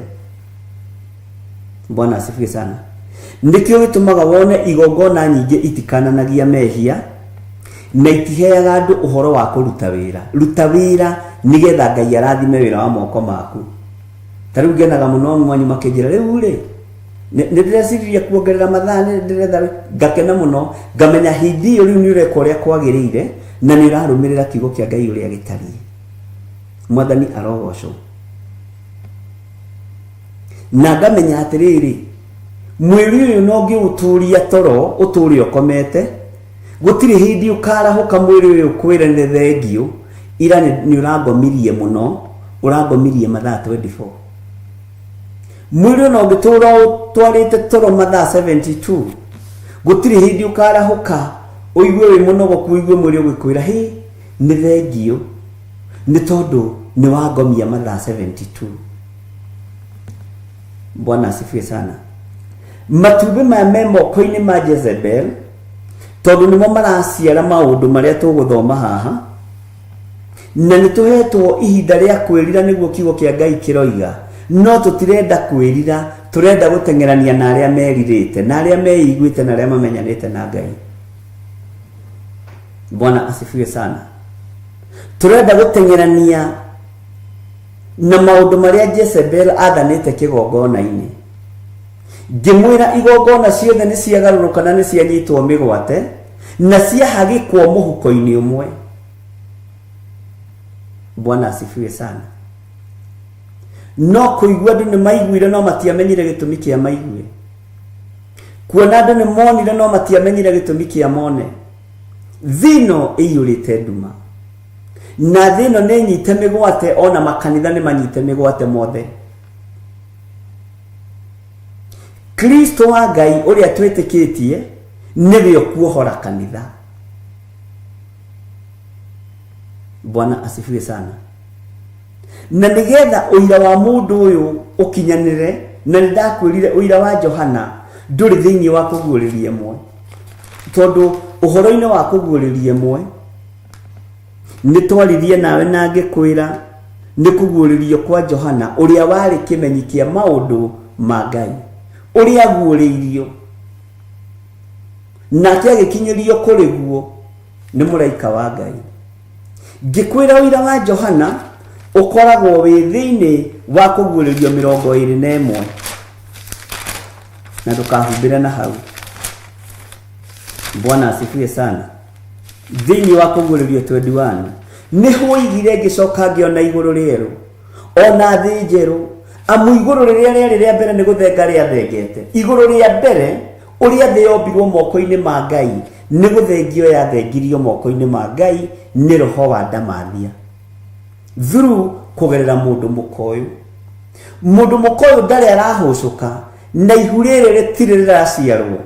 Bwana asifiwe sana. Nĩkĩo gĩtũmaga wone igongona nyingĩ itikananagia mehia na itiheaga andũ ũhoro wa kũruta wĩra. Ruta wĩra nĩgetha Ngai arathime wĩra wa moko maku. Ta rĩu ngenaga mũno mwanyu makĩnjĩra rĩu rĩ nĩ ndĩreciririe kuongerera mathaa nĩ ndĩretha ngakena mũno ngamenya hĩndĩ ĩyo rĩu nĩ ũreka ũrĩa kwagĩrĩire na nĩ ũrarũmĩrĩra kiugo kĩa Ngai ũrĩa gĩtariĩ. Mwathani arogocwo. Na ngamenya atĩrĩrĩ, mwĩrĩ ũyũ no ngĩũtũria toro ũtũre ũkomete, gũtirĩ hĩndĩ ũkarahũka mwĩrĩ ũyũ ũkwĩre nĩ thengiũ, ira nĩ ũrangomirie mũno, ũrangomirie mathaa 24. Mwĩrĩ ona ũngĩtũra ũtwarĩte toro mathaa 72, gũtirĩ hĩndĩ ũkarahũka ũigue wĩ mũnogoku, ũigue mwĩrĩ ũgĩkwĩra hĩ nĩ thengiũ, nĩ tondũ nĩ wangomia mathaa 72. Bwana asifiwe sana. Matumbĩ maya me moko-inĩ ma Jezebel, tondũ nĩmo maraciara maũndũ marĩa tũgũthoma haha, na nĩ tũhetwo ihinda rĩa kwĩrira nĩguo kiugo kĩa Ngai kĩroiga, no tũtirenda kwĩrira, tũrenda gũteng'erania na arĩa merirĩte, na arĩa meiguĩte, na arĩa mamenyanĩte na Ngai. Bwana asifiwe sana. Tũrenda gũteng'erania na maũndũ marĩa Jezebel athanĩte kĩgongona-inĩ. Ngĩmwĩra igongona ciothe nĩ ciagarũrũka na nĩ cianyitwo mĩgwate na ciahagĩkwo mũhuko-inĩ ũmwe. Bwana asifiwe sana. No kũigua andũ nĩ maiguire no matiamenyire gĩtũmi kĩa maigue. Kuona andũ nĩ monire no matiamenyire gĩtũmi kĩa mone. Thĩ ĩno ĩiyũrĩte nduma. Na thĩ ĩno nĩ nyite mĩgwate ona makanitha nĩ manyite mĩgwate mothe. Kristo wa Ngai ũrĩa twĩtĩkĩtie nĩwe ũkuohora kanitha. Bwana asifiwe sana. Na nĩgetha ũira wa mũndũ ũyũ ũkinyanĩre, na nĩ ndakwĩrire ũira wa Johana ndũrĩ thĩinĩ wa kũguũrĩria ĩmwe, tondũ ũhoro-inĩ wa kũguũrĩria ĩmwe nĩ twaririe nawe na ngĩkwĩra nĩ kũguũrĩrio kwa Johana ũrĩa warĩ kĩmenyi kĩa maũndũ ma Ngai, ũrĩa aguũrĩirio nake agĩkinyĩrio kũrĩ guo nĩ mũraika wa Ngai. Ngĩkwĩra ũira wa Johana ũkoragwo wĩ thĩinĩ wa kũguũrĩrio 21, na ndũkahumbĩre na hau. Bwana asifiwe sana. Thĩinĩ wa kũguũrĩrio 21 nĩ hwoigire ngĩcoka ngĩona igũrũ rĩerũ ona thĩ njerũ, amu igũrũ rĩrĩa rĩarĩ rĩa mbere nĩ gũthenga rĩathengete. Igũrũ rĩa mbere ũrĩa thĩ yombirwo moko-inĩ ma Ngai nĩ gũthengio yathengirio moko-inĩ ma Ngai nĩ roho wa ndamathia through kũgerera mũndũ mũkoyũ. Mũndũ mũkoyũ ndarĩ arahũcũka na ihu rĩrĩ rĩtirĩ rĩraciarwo,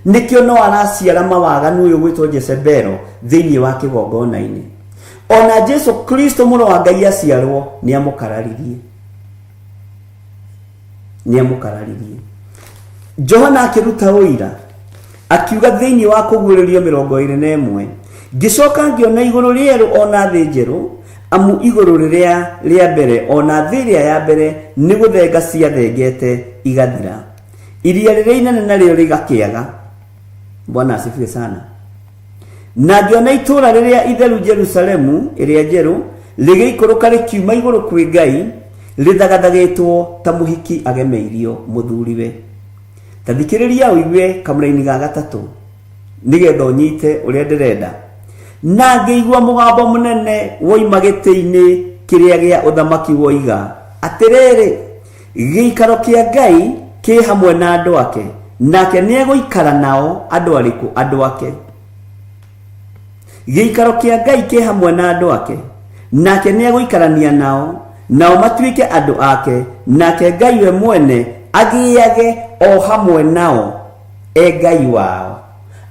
nĩkĩo no araciara mawaganu ũyũ gwĩtwo Jezebelo thĩinĩ wa kĩgongona-inĩ. Ona Jesu Kristo mũrũ wa Ngai aciarwo nĩ amũkararirie, nĩ amũkararirie. Johana akĩruta ũira akiuga thĩinĩ wa kũguũrĩrio 21, ngĩcoka ngĩona igũrũ rĩerũ ona thĩ njerũ, amu igũrũ rĩrĩa rĩa mbere ona thĩ ĩrĩa ya mbere nĩ gũthenga ciathengete igathira, iria rĩrĩa inene narĩo rĩgakĩaga. Bwana asifiwe sana. Na ngĩona itũũra rĩrĩa itheru Jerusalemu ĩrĩa njerũ rĩgĩikũrũka rĩkiuma igũrũ kwĩ Ngai, rĩthagathagĩtwo ta mũhiki agemeirio mũthuriwe. Ta thikĩrĩria ũigue kamũraini ga gatatũ nĩgetha ũnyite ũrĩa ndĩrenda. Na ngĩigua mũgambo mũnene woima gĩtĩ-inĩ kĩrĩa gĩa ũthamaki woiga atĩrĩrĩ, gĩikaro kĩa Ngai kĩ hamwe na andũ ake, nake nĩegũikara nao. Andũ arĩkũ? Andũ ake. Gĩikaro kĩa Ngai kĩ hamwe na andũ ake, nake nĩegũikarania nao, nao matuĩke andũ ake, nake Ngai we mwene agĩage o hamwe nao, e Ngai wao.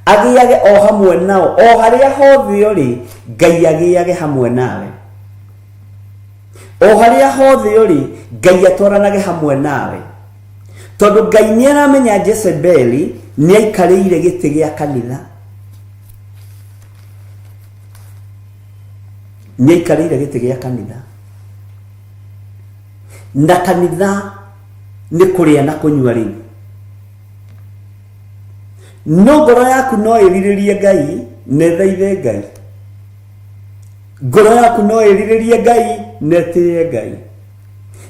Agĩage o hamwe nao, o harĩa hothe ũrĩ, Ngai agĩage hamwe nawe. O harĩa hothe ũrĩ, Ngai atwaranage hamwe nawe. Tondũ Ngai nĩ aramenya Jezebeli nĩ aikarĩire gĩtĩ gĩa kanitha. Nĩ aikarĩire gĩtĩ gĩa kanitha. Na kanitha nĩ kũrĩa na kũnyua rĩu. No ngoro yaku no ĩrirĩrie Ngai na ĩthaithe Ngai. Ngoro yaku no ĩrirĩrie Ngai na ĩtĩe Ngai.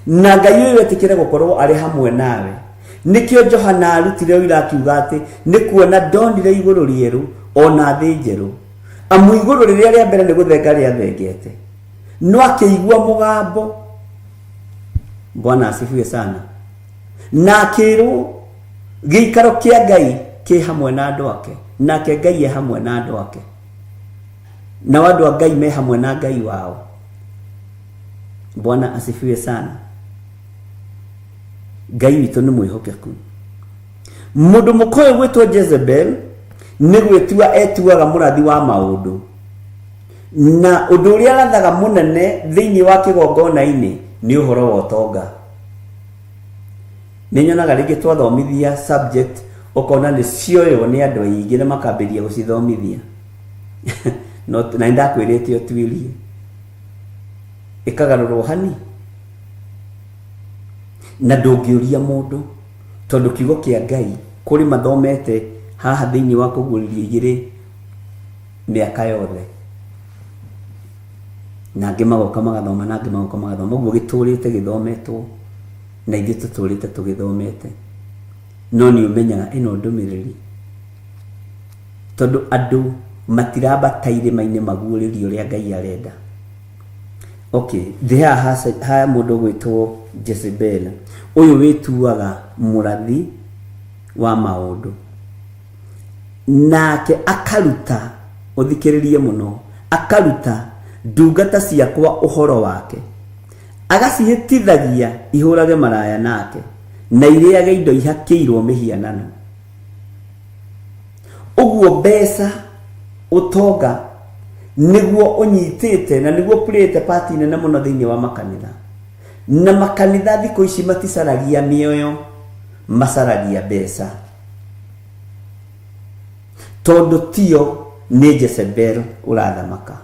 Na Ngai ũyũ etĩkĩre gũkorwo arĩ hamwe nawe. Nĩkĩo Johana arutire ũira akiuga atĩ nĩ kuona ndonire igũrũ rĩerũ ona thĩ njerũ. Amu igũrũ rĩrĩa rĩa mbere nĩ gũthenga rĩathengete. No akĩigua mũgambo. Bwana asifiwe sana. Na akĩrwo gĩikaro kĩa Ngai kĩ hamwe na andũ ake, nake Ngai e hamwe na andũ ake. Nao andũ a Ngai me hamwe na Ngai wao. Bwana asifiwe sana. Ngai witũ nĩ mwĩhokeku. Mũndũ mũkoĩ gwĩtwo Jezebel nĩ gwĩtua etuaga mũrathi wa maũndũ, na ũndũ ũrĩa arathaga mũnene thĩinĩ wa kĩgongona-inĩ nĩ ũhoro wa ũtonga. Nĩ nyonaga rĩngĩ twathomithia subject ũkona nĩ cioywo nĩ andũ aingĩ na makambĩrĩria gũcithomithia. No, na nĩ ndakwĩrĩte ũtuĩrie ĩkagarũrwo hani na ndũngĩũria mũndũ, tondũ kiugo kĩa Ngai kũrĩ mathomete haha thĩinĩ wa kũguũrĩrio igĩrĩ mĩaka yothe. Na angĩ magoka magathoma, na angĩ magoka magathoma. Ũguo gĩtũrĩte gĩthometwo, na ithuĩ tũtũrĩte tũgĩthomete. No nĩ ũmenyaga ĩno ndũmĩrĩri, tondũ andũ matirambata irĩma-inĩ maguũrĩrio ũrĩa Ngai arenda. Okay, thĩ haha ha mũndũ ũgwĩtwo Jezebel, ũyũ wĩtuaga mũrathi wa maũndũ, nake akaruta, ũthikĩrĩrie mũno, akaruta ndungata ciakwa ũhoro wake, agacihĩtithagia ihũrage maraya nake, na irĩage indo ihakĩirwo mĩhianano. Ũguo mbeca, ũtonga nĩguo ũnyitĩte na nĩguo playĩte part nene mũno thĩinĩ wa makanitha. Na makanitha thikũ ici maticaragia mĩoyo, macaragia mbeca. Tondũ tio nĩ Jezebel ũrathamaka.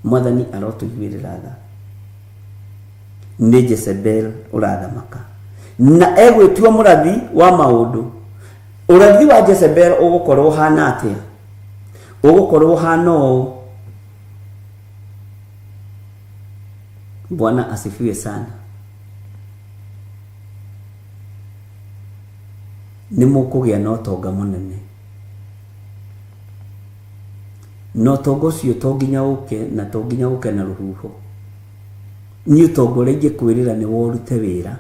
Mwathani arotũiguĩrĩra tha. Nĩ Jezebel ũrathamaka. Na egwĩtua mũrathi wa maũndũ. Ũrathi wa Jezebel ũgũkorwo ũhana atĩa? Ũgũkorwo ũhana ũũ. Bwana asifiwe sana. Nĩ mũkũgĩa na ũtonga mũnene. Na ũtonga ũcio to nginya ũke na to nginya ũke na rũhuho. Niĩ ũtonga ũrĩa ingĩkwĩrĩra nĩ worute wĩra.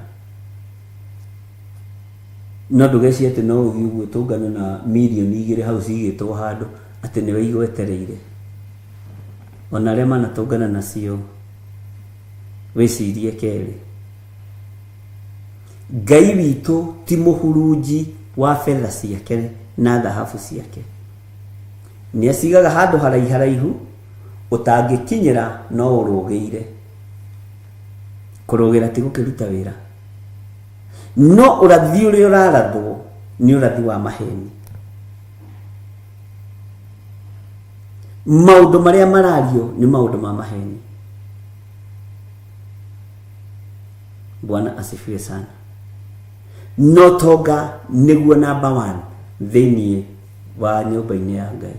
No ndũgecirie atĩ no ũthiĩ ũguo ũtũngane na mirioni igĩrĩ hau cigĩtwo handũ atĩ nĩwe igwetereire. Ona arĩa manatũngana nacio wĩcirie kerĩ. Ngai witũ ti mũhurunji wa betha ciake na thahabu ciake. Nĩ acigaga handũ haraiharaihu ũtangĩkinyĩra no ũrũgĩire. Kũrũgĩra ti gũkĩruta wĩra. No ũrathi ũrĩa ũrarathwo nĩ ũrathi wa maheni. Maũndũ marĩa marario nĩ maũndũ ma maheni. Bwana asifiwe sana. No tonga nĩguo number one thĩinĩ wa nyũmba-inĩ ya Ngai.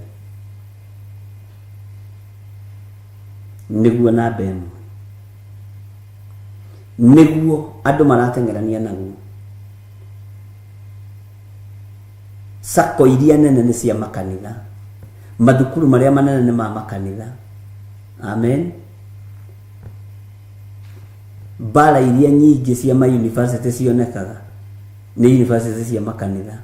Nĩguo namba ĩmwe. Nĩguo andũ marateng'erania naguo. Sacco iria nene nĩ cia makanitha. Mathukuru marĩa manene nĩ ma makanitha. Amen. Mbara iria nyingĩ cia ma university cionekaga nĩ university cia makanitha.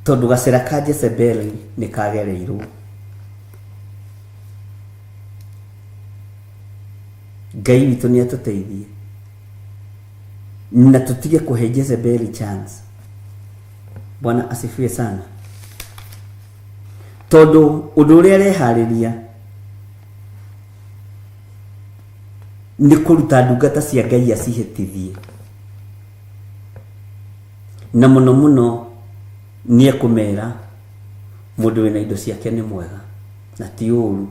Tondũ gacĩra ka Jezebeli nĩ kagereirwo. Ngai witũ nĩ atũteithie na tũtige kũhe Jezebeli chance. Bwana asifiwe sana. Tondũ ũndũ ũrĩa areharĩria nĩ kũruta ndungata cia Ngai acihĩtithie. Na mũno mũno nĩ ekũmera mũndũ wĩna indo ciake nĩ mwega na ti ũru.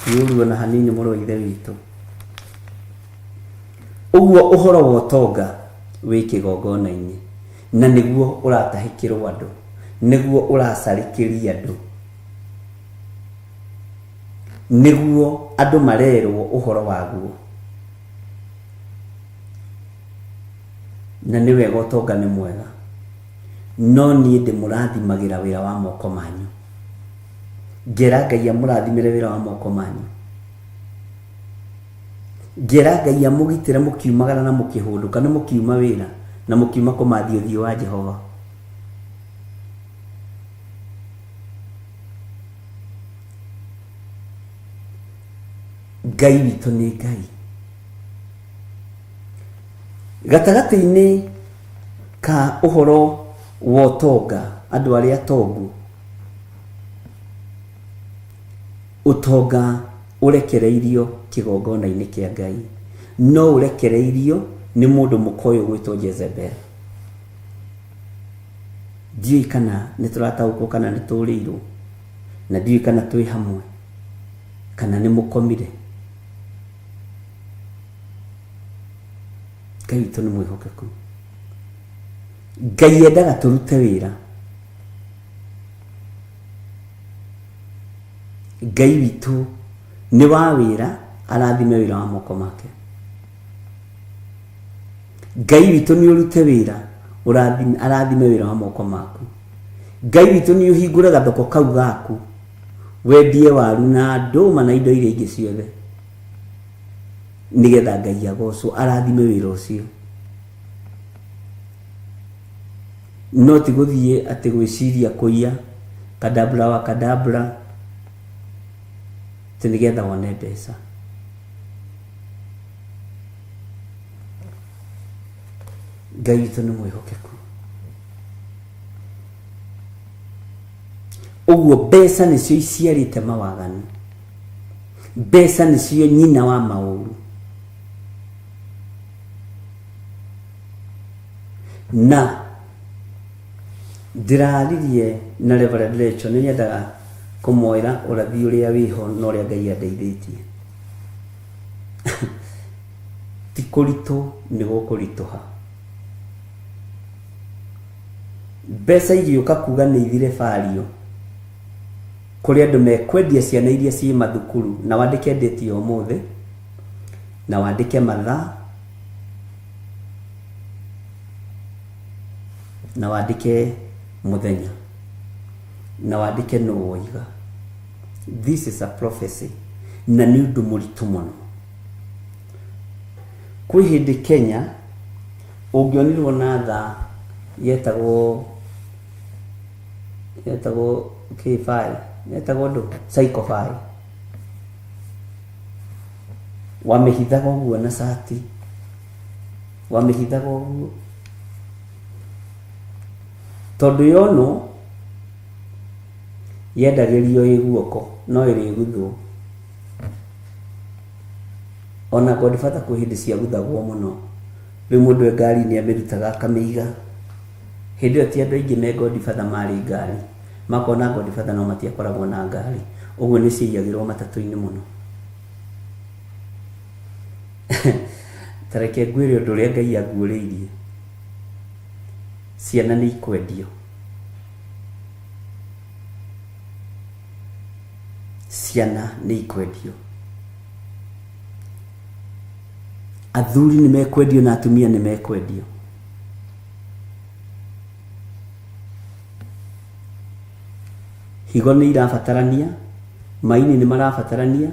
Ti ũru ona hanini mũrũ wa ithe witũ. Ũguo ũhoro wa ũtonga wĩ kĩgongona-inĩ na nĩguo ũratahĩkĩrwo andũ, nĩguo ũracarĩkĩria andũ, nĩguo andũ marerwo ũhoro waguo. Na nĩ wega ũtonga nĩ mwega, no niĩ ndĩmũrathimagĩra wĩra wa moko manyu. Ngera Ngai amũrathimĩre wĩra wa moko manyu. Ngera Ngai amũgitĩre mũkiumagara na mũkĩhũndũka, nĩ mũkiuma wĩra na mũkiuma kũmathia ũthiũ wa Jehova. Ngai witũ nĩ Ngai. Gatagatĩ-inĩ ka ũhoro wa ũtonga, andũ arĩa atongu, ũtonga ũrekereirio kĩgongona-inĩ kĩa Ngai, no ũrekereirio nĩ mũndũ mũka ũyũ ũgwĩtwo Jezebel. Ndiũĩ kana nĩ tũrataũkwo kana nĩ tũrĩirwo, na ndiũĩ kana twĩ hamwe, kana nĩ mũkomire. Ngai witũ nĩ mwĩhokeku. Ngai endaga tũrute wĩra. Ngai witũ nĩ wa wĩra, arathime wĩra wa moko make. Ngai witũ nĩ ũrute wĩra, ũrathime, arathime wĩra wa moko maku. Ngai witũ nĩ ũhingũre gathoko kau gaku, wendie waru na ndũma na indo iria ingĩ ciothe, nĩgetha Ngai agocwo, arathime wĩra ũcio. No ti gũthiĩ atĩ gwĩciria kũiya kadabra wa kadabra atĩ nĩgetha wone mbeca. Ngai witũ nĩ mwĩhokeku. Ũguo mbeca nĩcio iciarĩte mawaganu, mbeca nĩcio nyina wa maũru. Na ndĩraririe na Reverend Rachel, nĩ nyendaga kũmwĩra ũrathi ũrĩa wĩho na ũrĩa Ngai andeithĩtie. Ti kũritũ nĩ gũkũritũha. Mbeca igĩũka kuga nĩ ithire bario kũrĩ andũ mekwendia ciana iria ciĩ mathukuru, na wandĩke date ya ũmũthĩ, na wandĩke mathaa, na wandĩke mũthenya, na wandĩke nũ woiga. This is a prophecy, na nĩ ũndũ mũritũ mũno. Kwĩ hĩndĩ Kenya ũngĩonirwo na thaa yetagwo yetagwo kĩbaĩ, yetagwo ndũ Seiko 5, wamĩhithaga ũguo na cati, wamĩhithaga ũguo tondũ yonwo yendagĩrio ĩ guoko no ĩrĩguthwo. Ona Godfather kwĩ hĩndĩ ciaguthagwo mũno. Rĩu mũndũ e ngari-inĩ amĩrutaga akamĩiga. Hĩndĩ ĩyo ti andũ aingĩ me Godfather marĩ ngari. Makoragwo na Godfather no matiakoragwo na ngari. Ũguo nĩ ciaiyagĩrwo matatũ-inĩ mũno. Ta reke ngwĩre ũndũ ũrĩa Ngai anguũrĩirie. Ciana nĩ ikwendio. Ciana nĩ ikwendio. Athuri nĩ mekwendio na atumia nĩ mekwendio. Higo nĩ irabatarania, maini nĩ marabatarania,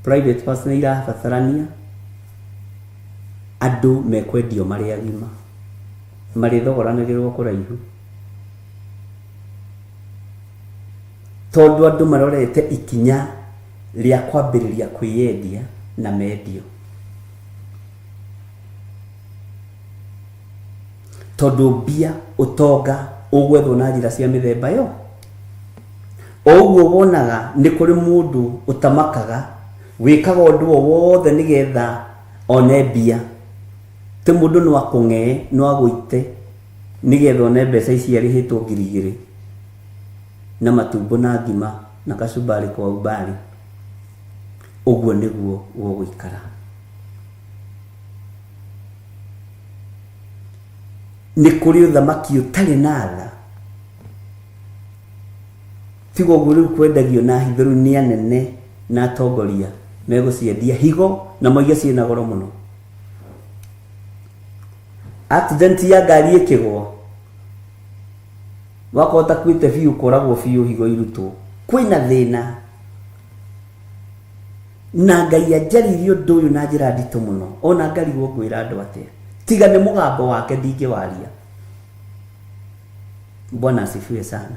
private parts nĩ irabatarania, andũ mekwendio marĩ agima, marĩthogoranagĩrwo kũraihu. Tondũ andũ marorete ikinya rĩa kwambĩrĩria kwĩyendia na mendio. Tondũ mbia, ũtonga ũgwethwo na njĩra cia mĩthemba yo. O ũguo wonaga nĩ kũrĩ mũndũ ũtamakaga wĩkaga ũndũ o wothe nĩgetha one mbia. Ti mũndũ no akũng'ee, no agũite nĩgetha one mbeca ici arĩhĩtwo 2000 na matumbo na ngima na kacumbari kwa umbali. Ũguo nĩguo gũgũikara. Nĩ kũrĩ ũthamaki ũtarĩ na tha. Tiga ũguo rĩu kwendagio na hitho rĩu nĩ anene na atongoria megũciendia higo na moige ciĩna goro mũno. Accident ya ngari ĩkĩgwa wakorwo ũtakuĩte biũ kũragwo biũ higo irutwo. Kwĩna thĩna. Na Ngai anjaririe ũndũ ũyũ na njĩra nditũ mũno, ona ngarigwo ngwĩra andũ atĩa. Tiga nĩ mũgambo wake ndingĩwaria. Bwana asifiwe sana.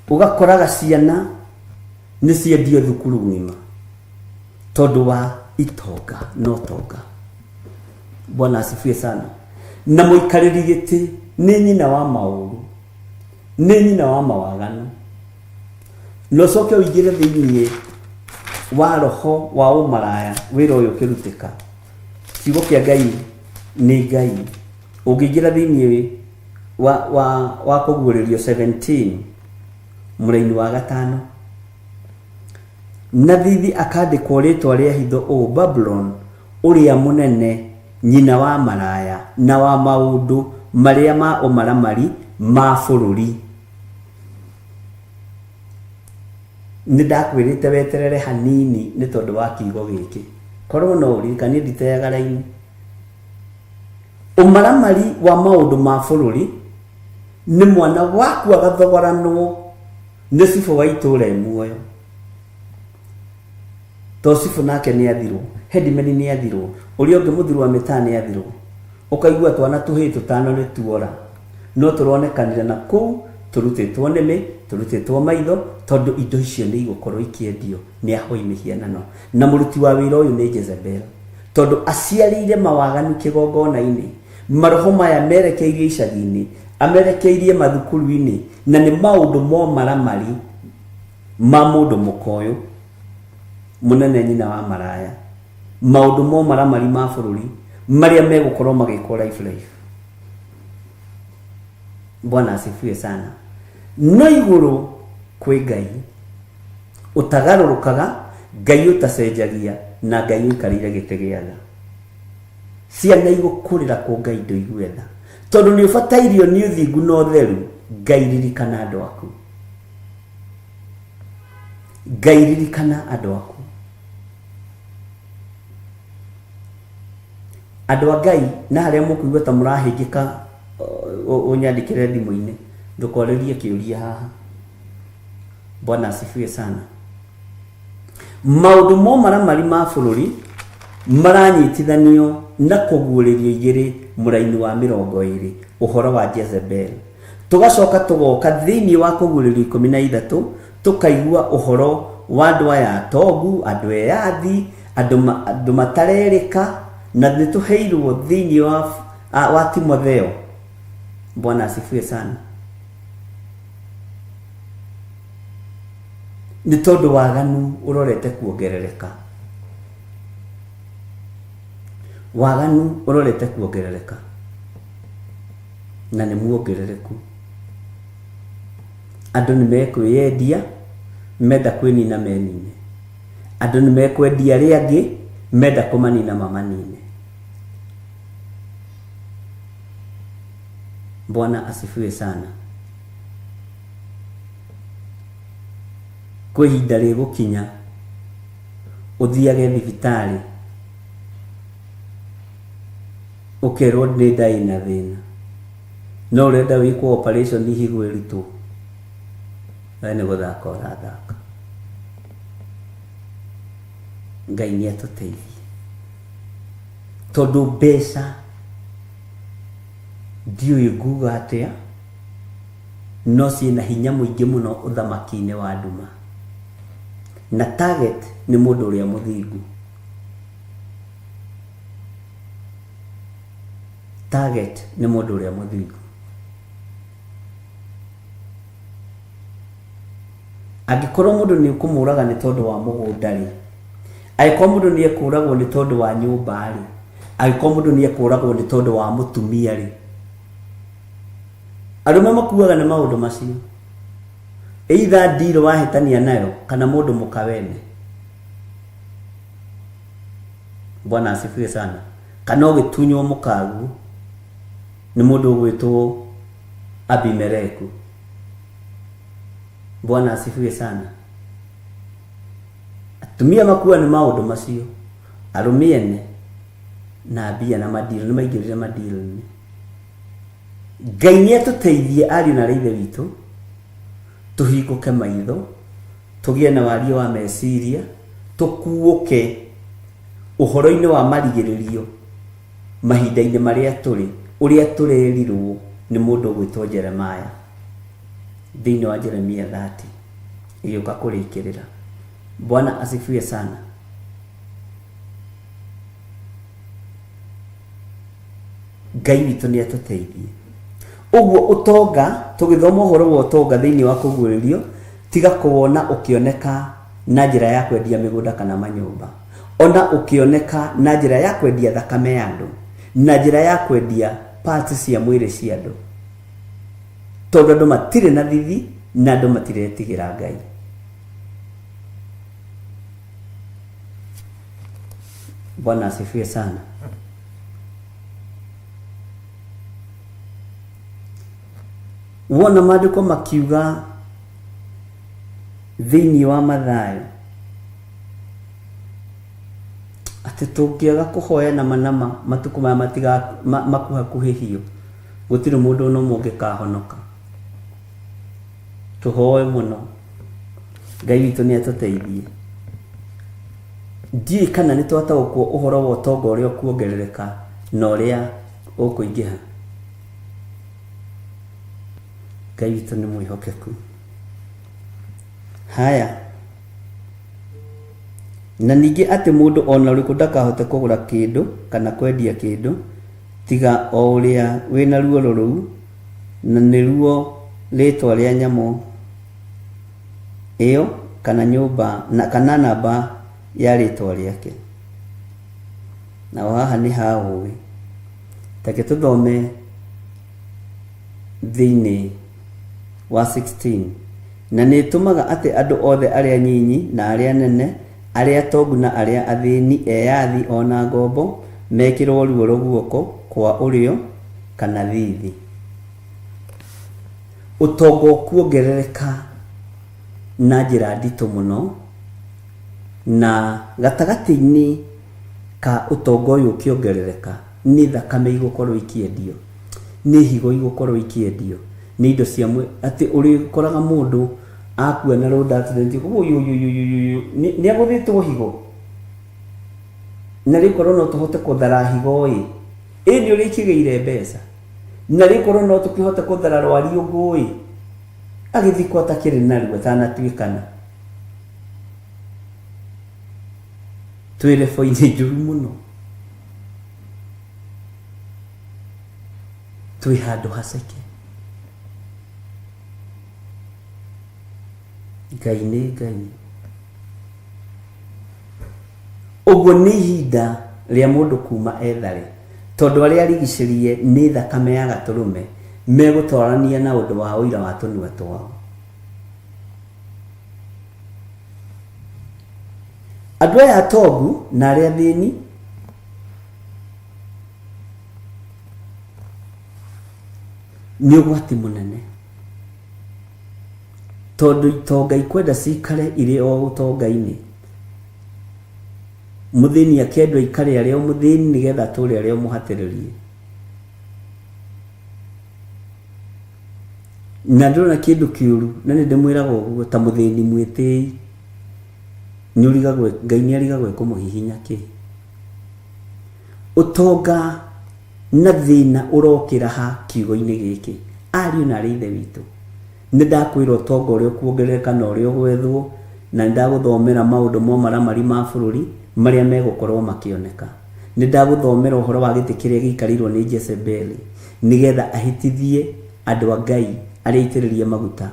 Ũgakoraga ciana nĩ ciendio thukuru ng'ima tondũ wa itonga na ũtonga. Bwana asifiwe sana. Na mũikarĩri gĩtĩ nĩ nyina wa maũru, nĩ nyina wa mawaganu. Na ũcoke ũingĩre thĩinĩ wa roho wa ũmaraya wĩra ũyũ ũkĩrutĩka. Kiugo kĩa Ngai nĩ Ngai. Ũngĩingĩra thĩinĩ wa kũguũrĩrio 17 mũraini wa gatano, na thithi akandĩkwo rĩtwa rĩa hitho ũũ, Babulon. Ũrĩa mũnene, nyina wa maraya na wa maũndũ marĩa ma ũmaramari ma bũrũri. Nĩ ndakwĩrĩte weterere hanini nĩ tondũ wa kiugo gĩkĩ. Korwo no ũririkane, niĩ nditeaga raini. Ũmaramari wa maũndũ ma bũrũri nĩ mwana waku agathogoranwo nĩ cibũ wa itũũra e muoyo. To cibũ nake nĩ athirwo, headman nĩ athirwo, ũrĩa ũngĩ mũthuri wa mĩtaa nĩ athirwo. Ũkaigua twana tũhĩĩ tũtano nĩ tuora. No tũronekanire na kũu tũrutĩtwo nĩmĩ, tũrutĩtwo maitho, tondũ indo icio nĩ igũkorwo ikĩendio nĩ ahoi mĩhianano. Na mũruti wa wĩra ũyũ nĩ Jezebel. Tondũ aciarĩire mawaganu kĩgongona-inĩ. Maroho maya merekeirie icagi-inĩ, amerekeirie mathukuru-inĩ, na nĩ maũndũ momaramari ma mũndũ mũka ũyũ mũnene nyina wa maraya maũndũ momaramari ma bũrũri marĩa megũkorwo magĩkwo life life bwana asifiwe sana no igũrũ kwĩ ngai ũtagarũrũkaga ngai ũtacenjagia na ngai ũikarĩire gĩtĩ gĩa tha ciana igũkũrĩra kũ ngai ndũigue tha tondũ nĩ ũbatairio nĩ ũthingu na ũtheru ngai ririkana andũ aku Ngai ririkana andũ aku. Andũ a Ngai na harĩa mũkũigua ta mũrahĩngĩka ũnyandĩkĩre thimũ-inĩ ndũkorĩrie kĩũria haha. Bwana asifiwe sana. Maũndũ momaramari ma bũrũri maranyitithanio na kũguũrĩrio igĩrĩ mũraini wa mĩrongo ĩrĩ ũhoro wa Jezebel. Tũgacoka tũgoka thĩinĩ wa Kũguũrĩrio 13 tũkaigua ũhoro wa andũ aya atongu, andũ eyathi, andũ, andũ matarerĩka, na nĩ tũheirwo thĩinĩ wa, wa Timotheo. Bwana asifiwe sana. Nĩ tondũ waganu ũrorete kuongerereka. Waganu ũrorete kuongerereka. Na nĩ muongerereku. Andũ nĩ mekwĩyendia, menda kwĩnina menine. Andũ nĩ mekwendia arĩa angĩ, menda kũmanina mamanine. Bwana asifiwe sana. Kwĩ ihinda rĩgũkinya ũthiage thibitarĩ ũkerwo nĩ nda ĩna thĩna no ũrenda wĩkwo operation higo ĩrutwo we nĩ gũthaka ũrathaka. Ngai nĩ atũteithie tondũ mbeca ndiũĩ nguga atĩa no ciĩna hinya mũingĩ mũno ũthamaki-inĩ wa nduma na target nĩ mũndũ ũrĩa mũthingu. Target nĩ mũndũ ũrĩa mũthingu. Angĩkorwo mũndũ nĩ ũkũmũraga nĩ tondũ wa mũgũnda rĩ, angĩkorwo mũndũ nĩ ekũragwo nĩ tondũ wa nyũmba rĩ, angĩkorwo mũndũ nĩ ekũragwo nĩ tondũ wa mũtumia rĩ, arũme makuaga nĩ maũndũ macio. Either deal wahĩtania nayo kana mũndũ mũka wene. Bwana asifiwe sana. Kana ũgĩtunywo mũkaguo nĩ mũndũ ũgwĩtwo Abimeleku. Bwana asifiwe sana. Atumia makua nĩ maũndũ macio, arũme ene na mbia na madiro nĩ maingĩrire madiro-inĩ. Ngai nĩ atũteithie ariũ na aarĩ a Ithe witũ tũhingũke maitho, tũgĩe na wariĩ wa meciria, tũkuũke ũhoro-inĩ wa marigĩrĩrio mahinda-inĩ marĩa tũrĩ, ũrĩa tũrerirwo nĩ mũndũ ũgwĩtwo Jeremiah thĩinĩ wa Jeremia 30 ĩgĩũka kũrĩkĩrĩra. Bwana asifiwe sana. Ngai witũ nĩ atũteithie. Ũguo ũtonga, tũgĩthoma ũhoro wa ũtonga thĩinĩ wa kũguũrĩrio, tiga kũwona ũkĩoneka na njĩra ya kwendia mĩgũnda kana manyũmba. Ona ũkĩoneka na njĩra ya kwendia thakame ya andũ, na njĩra ya kwendia parts cia mwĩrĩ cia andũ. Tondũ andũ matirĩ na thithi na andũ matiretigĩra Ngai. Bwana asifiwe sana. Wona maandĩko makiuga thĩinĩ wa Mathayo atĩ tũngĩaga kũhoya nama nama matukũ maya matiga makuhakuhĩhio, gũtirĩ mũndũ ona ũmwe ũngĩkahonoka. Tũhoe mũno, Ngai witũ nĩ atũteithie. Ndiũĩ kana nĩ twataũkwo ũhoro wa ũtonga ũrĩa ũkuongerereka na ũrĩa ũkũingĩha. Ngai witũ nĩ mwĩhokeku. Haya. Na ningĩ atĩ mũndũ o na ũrĩkũ ndakahote kũgũra kĩndũ kana kwendia kĩndũ, tiga o ũrĩa wĩ na ruoro rũu, na nĩruo rĩĩtwa rĩa nyamũ ĩyo kana nyũmba na, kana namba ya rĩĩtwa rĩake. Naho haha nĩ ha ũũgĩ. Tareke tũthome thĩinĩ wa 16. Na nĩĩtũmaga atĩ andũ othe arĩa anyinyi na arĩa anene, arĩa atongu na arĩa athĩni, eyathi o na ngombo, mekĩrũo ruoro guoko kwa ũrĩo kana thiithi. Ũtonga ũkuongerereka na njĩra nditũ mũno, na gatagatĩ-inĩ ka ũtonga ũyũ ũkĩongerereka, nĩ thakame igũkorwo ikĩendio. Nĩ higo igũkorwo ikĩendio, nĩ indo cia mwĩ, atĩ ũrĩkoraga mũndũ akua na road accident, ũyũyũyũyũyũ, nĩ agũthĩtwo higo. Na rĩu korwo no tũhote kũthara higo ĩ, ĩ nĩ ũrĩa ikĩgĩire mbeca. Na rĩu korwo no tũkĩhote kũthara rwariũngũ ĩ, agĩthikwo atakĩrĩ naruo atanatuĩkana. Twĩ rebo-inĩ njũru mũno. Twĩ handũ haceke. Ngai nĩ Ngai. Ũguo nĩ ihinda rĩa mũndũ kuma ethare, tondũ arĩa arigicĩrie nĩ thakame ya Gatũrũme megũtwarania na ũndũ wa ũira wa tũnua twao. Andũ aya atongu na arĩa athĩni nĩ ũgwati mũnene, tondũ itonga ikwenda cikare irĩ o ũtonga-inĩ, mũthĩni akendwo aikare arĩ o mũthĩni nĩgetha atũre arĩ o mũhatĩrĩrie. Na ndĩrona kĩndũ kĩũru, na nĩ ndĩmwĩraga ũguo ta mũthĩni mwĩtĩi, nĩ ũrigagwo Ngai nĩ arigagwo ekũmũhihinya kĩ. Ũtonga na thĩna ũrokĩra ha kiugo-inĩ gĩkĩ? Ariũ na arĩ ithe witũ, nĩ ndakwĩra ũtonga ũrĩa ũkuongerereka na ũrĩa ũgwethwo, na nĩ ndagũthomera maũndũ ma ũmaramari ma bũrũri marĩa megũkorwo makĩoneka. Nĩ ndagũthomera ũhoro wa gĩtĩ kĩrĩa gĩikarĩirwo nĩ Jezebeli nĩgetha ahĩtithie andũ a Ngai arĩa aitĩrĩrie maguta,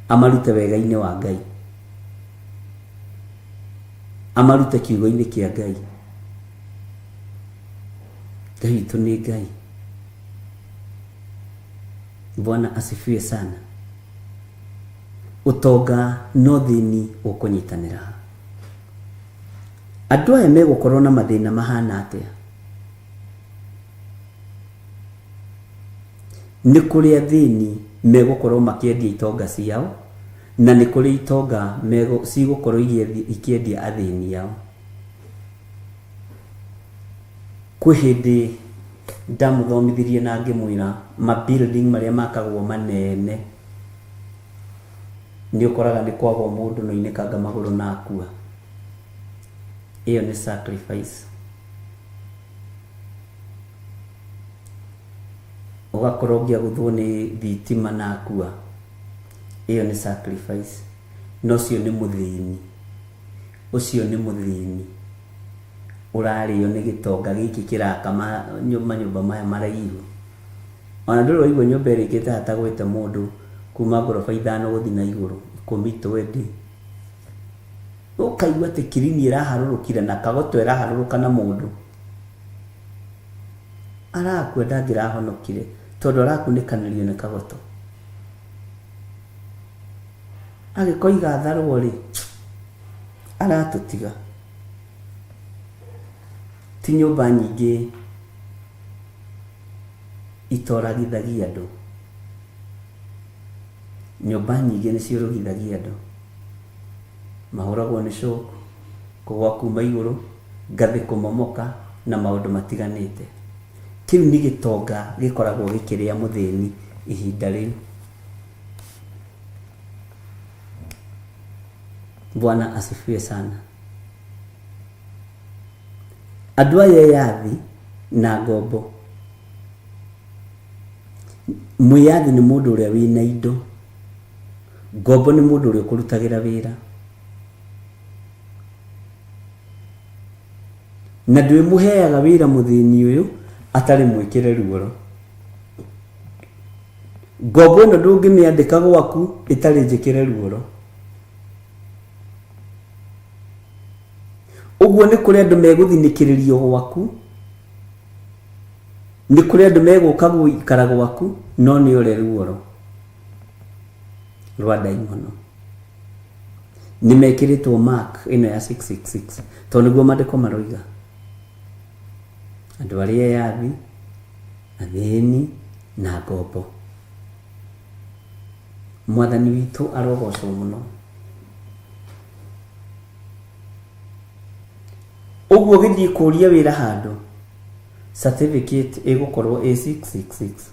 amarute wega-inĩ wa Ngai. Amarute kiugo-inĩ kĩa Ngai. Ngai witũ nĩ Ngai. Bwana asifiwe sana. Ũtonga no thĩni ũkũnyitanĩra. Andũ aya megũkorwo na mathĩna mahana atĩa? Nĩ kũrĩ athĩni megũkorwo makĩendia itonga ciao, na nĩ kũrĩ itonga cigũkorwo ikĩendia athĩni ao. Kwĩ hĩndĩ ndamũthomithirie na ngĩmwĩra ma building marĩa makagwo manene, nĩ ũkoraga nĩ kwagwo mũndũ na oinĩkanga magũrũ na akua. Ĩyo nĩ sacrifice. Ũgakora ũngĩ agũthwo nĩ thitima na akua. Ĩyo nĩ sacrifice. Na ũcio nĩ mũthĩni. Ũcio nĩ mũthĩni ũrarĩo nĩ gĩtonga gĩkĩ kĩraka manyũmba maya maraihu. Ona ndũrĩ waigua nyũmba ĩrĩkĩte hatagwĩte mũndũ kuma ngoroba ithano gũthiĩ na igũrũ, ikũmi, twendi. Ũkaigua atĩ kirini ĩraharũrũkire na kagoto ĩraharũrũka na mũndũ. Arakua ndangĩrahonokire tondũ arakunĩkanĩrio nĩ kagoto. Agĩkoiga atharwo rĩ, aratũtiga. Ti nyũmba nyingĩ itoragithagia andũ. Nyũmba nyingĩ nĩ ciũrũgithagia andũ. Mahũragwo nĩ shock, kũgwa kuma igũrũ, ngathĩ kũmomoka na maũndũ matiganĩte. Kĩu nĩ gĩtonga gĩkoragwo gĩkĩrĩa mũthĩni ihinda rĩu. Bwana asifiwe sana. Andũ aya eyathi na ngombo. Mwĩyathi nĩ mũndũ ũrĩa wĩna indo. Ngombo nĩ mũndũ ũrĩa ũkũrutagĩra wĩra. Na ndwĩmũheaga wĩra mũthĩni ũyũ atarĩ mwĩkĩre ruoro. Ngombo ĩno ndũngĩmĩandĩka gwaku ĩtarĩ njĩkĩre ruoro. Ũguo nĩ kũrĩ andũ megũthinĩkĩrĩrio gwaku, nĩ kũrĩ andũ megũka gũikara gwaku, no nĩ ũre ruoro rwa ndaimono. Nĩ mekĩrĩtwo mark ĩno ya 666 tondũ nĩguo maandĩko maroiga. Andũ arĩa eyathi, athĩni na ngombo. Mwathani witũ arogocwo mũno. Ũguo ũgĩthiĩ kũria wĩra handũ, certificate ĩgũkorwo ĩ 666.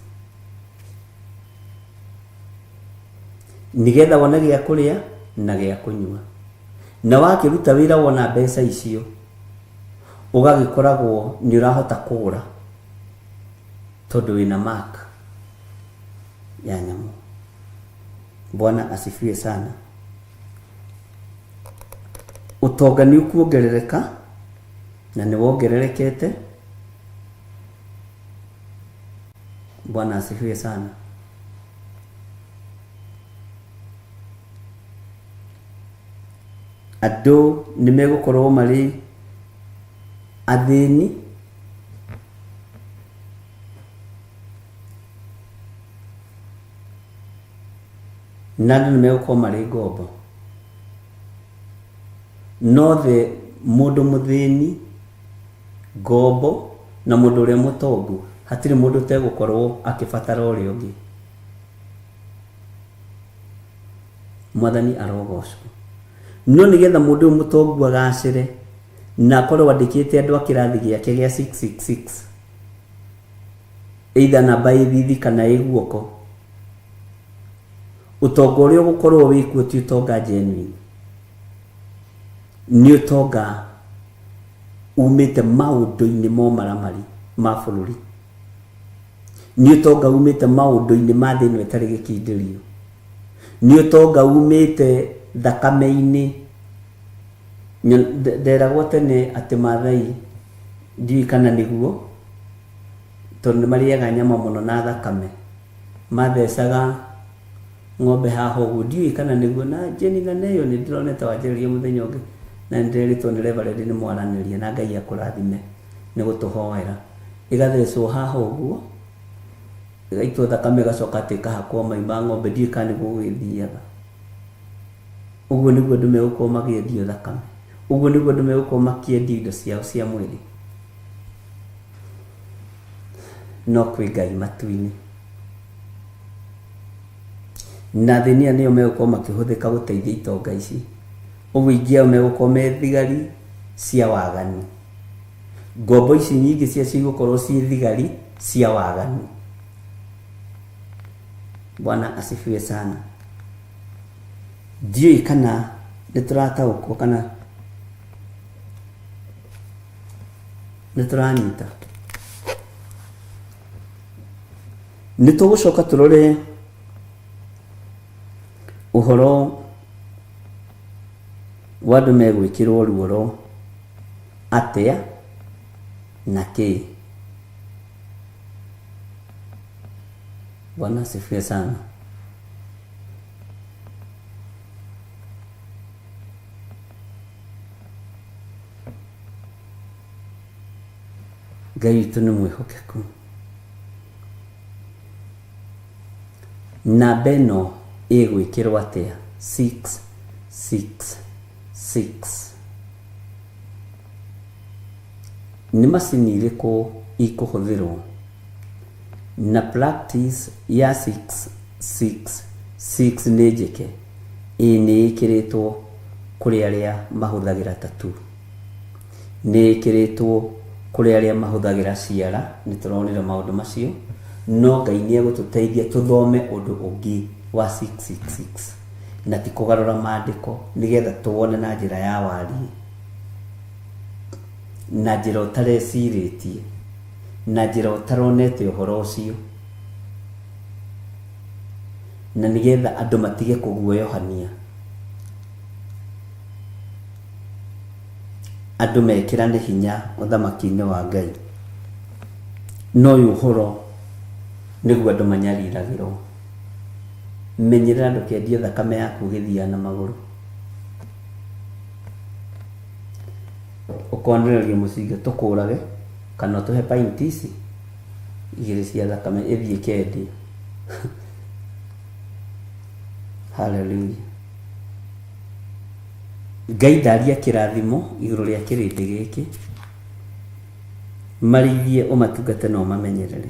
Nĩgetha wone gĩa kũrĩa na gĩa kũnyua. Na wakĩruta wĩra wona mbeca icio, ũgagĩkoragwo nĩ ũrahota kũgũra tondũ wĩna mark ya nyamũ. Bwana asifiwe sana. Ũtonga nĩ ũkuongerereka na nĩ wongererekete. Bwana asifiwe sana. Andũ nĩ megũkorwo marĩ athĩni na andũ nĩ megũkorwo marĩ ngombo. No the mũndũ mũthĩni, ngombo na mũndũ ũrĩa mũtongu hatirĩ mũndũ ũtegũkorwo akĩbatara ũrĩa ũngĩ. Mwathani arogocwo. No nĩgetha mũndũ ũyũ mũtongu agacĩre na akorwo andĩkĩte andũ a kĩrathi gĩake gĩa 666 either namba ĩ thithi kana ĩ guoko, ũtonga ũrĩa ũgũkorwo wĩkuo ti ũtonga genuine, nĩ ũtonga umĩte maũndũ-inĩ ma ũmaramari ma bũrũri, nĩ ũtonga umĩte maũndũ-inĩ ma thĩ ĩno ĩtarĩ gĩkindĩrio, nĩ ũtonga umĩte thakame-inĩ. Nderagwo tene atĩ Maathai ndiũĩ kana nĩguo, tondũ nĩ marĩaga nyama mũno na thakame, mathecaga ng'ombe haha ũguo, ndiũĩ kana nĩguo, na Jane na Neyo nĩ ndĩronete wanjĩrĩria mũthenya ũngĩ, na nĩ ndĩrerĩtwo nĩ Reverend nĩ mwaranĩria na Ngai akũrathime nĩ gũtũhoera. Ĩgathecwo haha ũguo, ĩgaitwo thakame ĩgacoka atĩ ĩkahakwo mai ma ng'ombe, ndiũĩ kana nĩguo gũgĩthiaga. Ũguo nĩguo andũ megũkorwo makĩendio thakame. Ũguo nĩguo andũ megũkorwo makĩendio indo ciao cia mwĩrĩ. No kwĩ Ngai matu-inĩ. Na athĩni aya nĩo megũkorwo makĩhũthĩka gũteithia itonga ici. Ũguo aingĩ ao megũkorwo me thigari cia waganu. Ngombo ici nyingĩ ciacio igũkorwo ciĩ thigari cia waganu. Bwana asifiwe sana. Ndiũĩ kana nĩ tũrataũkwo kana nĩ tũranyita. Nĩ tũgũcoka tũrore ũhoro wa andũ megwĩkĩrwo ruoro atĩa na kĩĩ. Bwana asifiwe sana. Ngai witũ nĩ mwĩhokeku. Namba ĩno ĩgwĩkĩrwo atĩa? 6 6 6. Nĩ macini irĩkũ ikũhũthĩrwo na practice ya 666 nĩ njĩke? Ĩĩ nĩ ĩkĩrĩtwo kũrĩ arĩa mahũthagĩra tattoo, nĩ ĩkĩrĩtwo kũrĩ arĩa mahũthagĩra ciara, nĩ tũronire maũndũ macio, no Ngai nĩ egũtũteithia tũthome ũndũ ũngĩ wa 666 na ti kũgarũra maandĩko, nĩgetha tuone na njĩra ya wariĩ, na njĩra ũtarecirĩtie, na njĩra ũtaronete ũhoro ũcio, na nĩgetha andũ matige kũguoyohania, andũ mekĩrane hinya ũthamaki-inĩ wa Ngai. No ũyũ ũhoro nĩguo andũ manyariragĩrwo. Menyerera ndũkendie thakame yaku ũgĩthiaga na magũrũ. Ũkonererio mũcinga tũkũrage kana ũtũhe pint ici igĩrĩ cia thakame ĩthiĩ ĩkendio. Hallelujah. Ngai ndaria kĩrathimo igũrũ rĩa kĩrĩndĩ gĩkĩ, marĩithie ũmatungate na ũmamenyerere.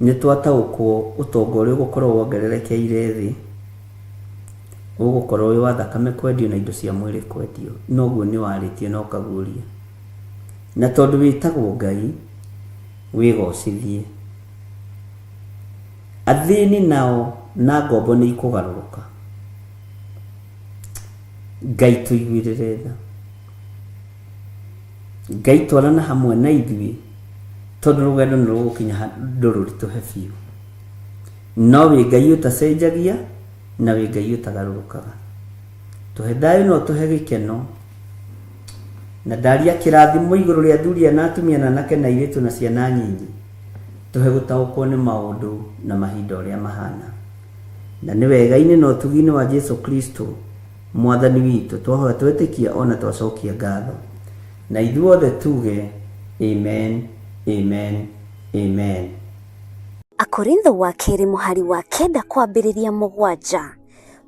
Nĩ twataũkwo ũtonga ũrĩa ũgũkorwo wongererekeire thĩ ũgũkorwo wĩ wa thakame kwendio na indo cia mwĩrĩ kwendio. Noguo nĩ warĩtie na ũkaguũria. Na tondũ wĩtagwo Ngai, wĩgocithie. Athĩni nao na ngombo nĩ ikũgarũrũka. Ngai tũiguĩrĩre tha. Ngai twarana hamwe na ithuĩ, tondũ rũgendo nĩ rũgũkinya handũ rũritũhe biũ. No wĩ Ngai ũtacenjagia na wĩ Ngai ũtagarũrũkaga. Tũhe thayũ na ũtũhe gĩkeno. Na ndaria kĩrathimo igũrũ rĩa athuri na atumia na anake na airĩtu na ciana nyinyi. Tũhe gũtaũkwo nĩ maũndũ na mahinda ũrĩa mahana. Na nĩ wega-inĩ na ũtugi-inĩ wa Jesu Kristo Mwathani witũ twahoya twetĩkia ona twacokia ngatho. Na ithuothe tuge amen, amen, amen. Akorintho wa kerĩ mũhari wa kenda kwambĩrĩria mũgwanja.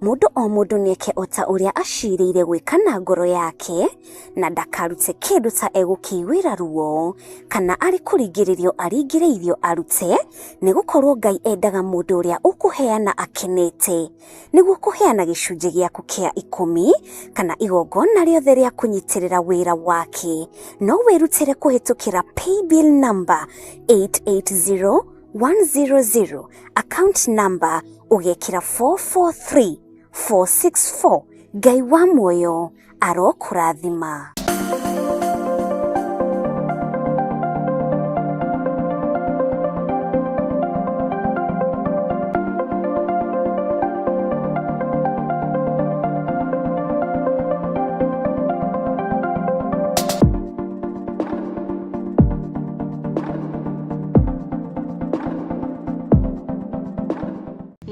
Mũndũ o mũndũ nĩeke o ta ũrĩa aciirĩire gwĩka na ngoro yake, na ndakarute kĩndũ ta egũkĩiguĩra ruo, kana arĩ kũringĩrĩrio aringĩrĩirio arute, nĩ gũkorwo Ngai endaga mũndũ ũrĩa ũkũheana akenete. Nĩguo kũheana gĩcunjĩ gĩaku kĩa ikũmi, kana igongona rĩothe rĩa kũnyitĩrĩra wĩra wake, no wĩrutĩre kũhĩtũkĩra paybill number 880100, account number ũgekĩra 443464. Ngai wa muoyo arokũrathima.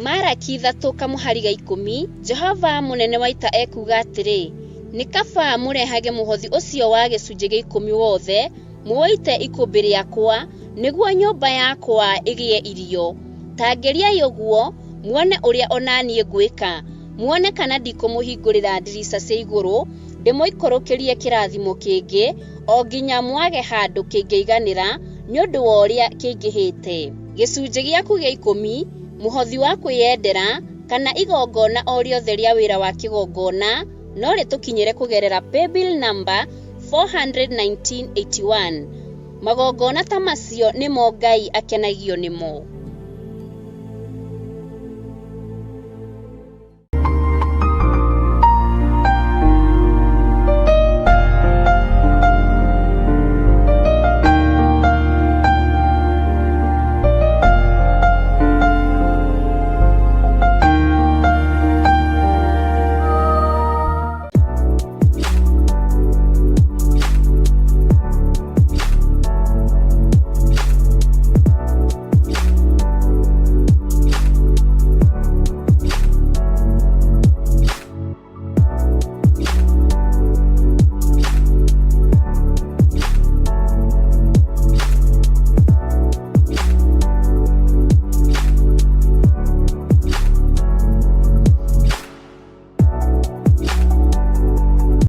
Maraki ithatũ kamũhari ga ikũmi, Jehova mũnene wa ita ekuuga atĩrĩ, Nĩ kaba mũrehage mũhothi ũcio wa gĩcunjĩ gĩa ikũmi wothe, mũũite ikũmbĩ rĩakwa, nĩguo nyũmba yakwa ĩgĩe irio. Ta ngeriai ũguo, muone ũrĩa o na niĩ ngwĩka, muone kana ndikũmũhingũrĩra ndirica cia igũrũ, ndĩmũikũrũkĩrie kĩrathimo kĩngĩ, o nginya mwage handũ kĩngĩiganĩra nĩ ũndũ wa ũrĩa kĩingĩhĩte. Gĩcunjĩ gĩaku gĩa ikũmi, mũhothi wa kwĩyendera, kana igongona o rĩothe rĩa wĩra wa kĩgongona no rĩtũkinyĩre kũgerera paybill number 41981. Magongona ta macio nĩmo Ngai akenagio nĩmo.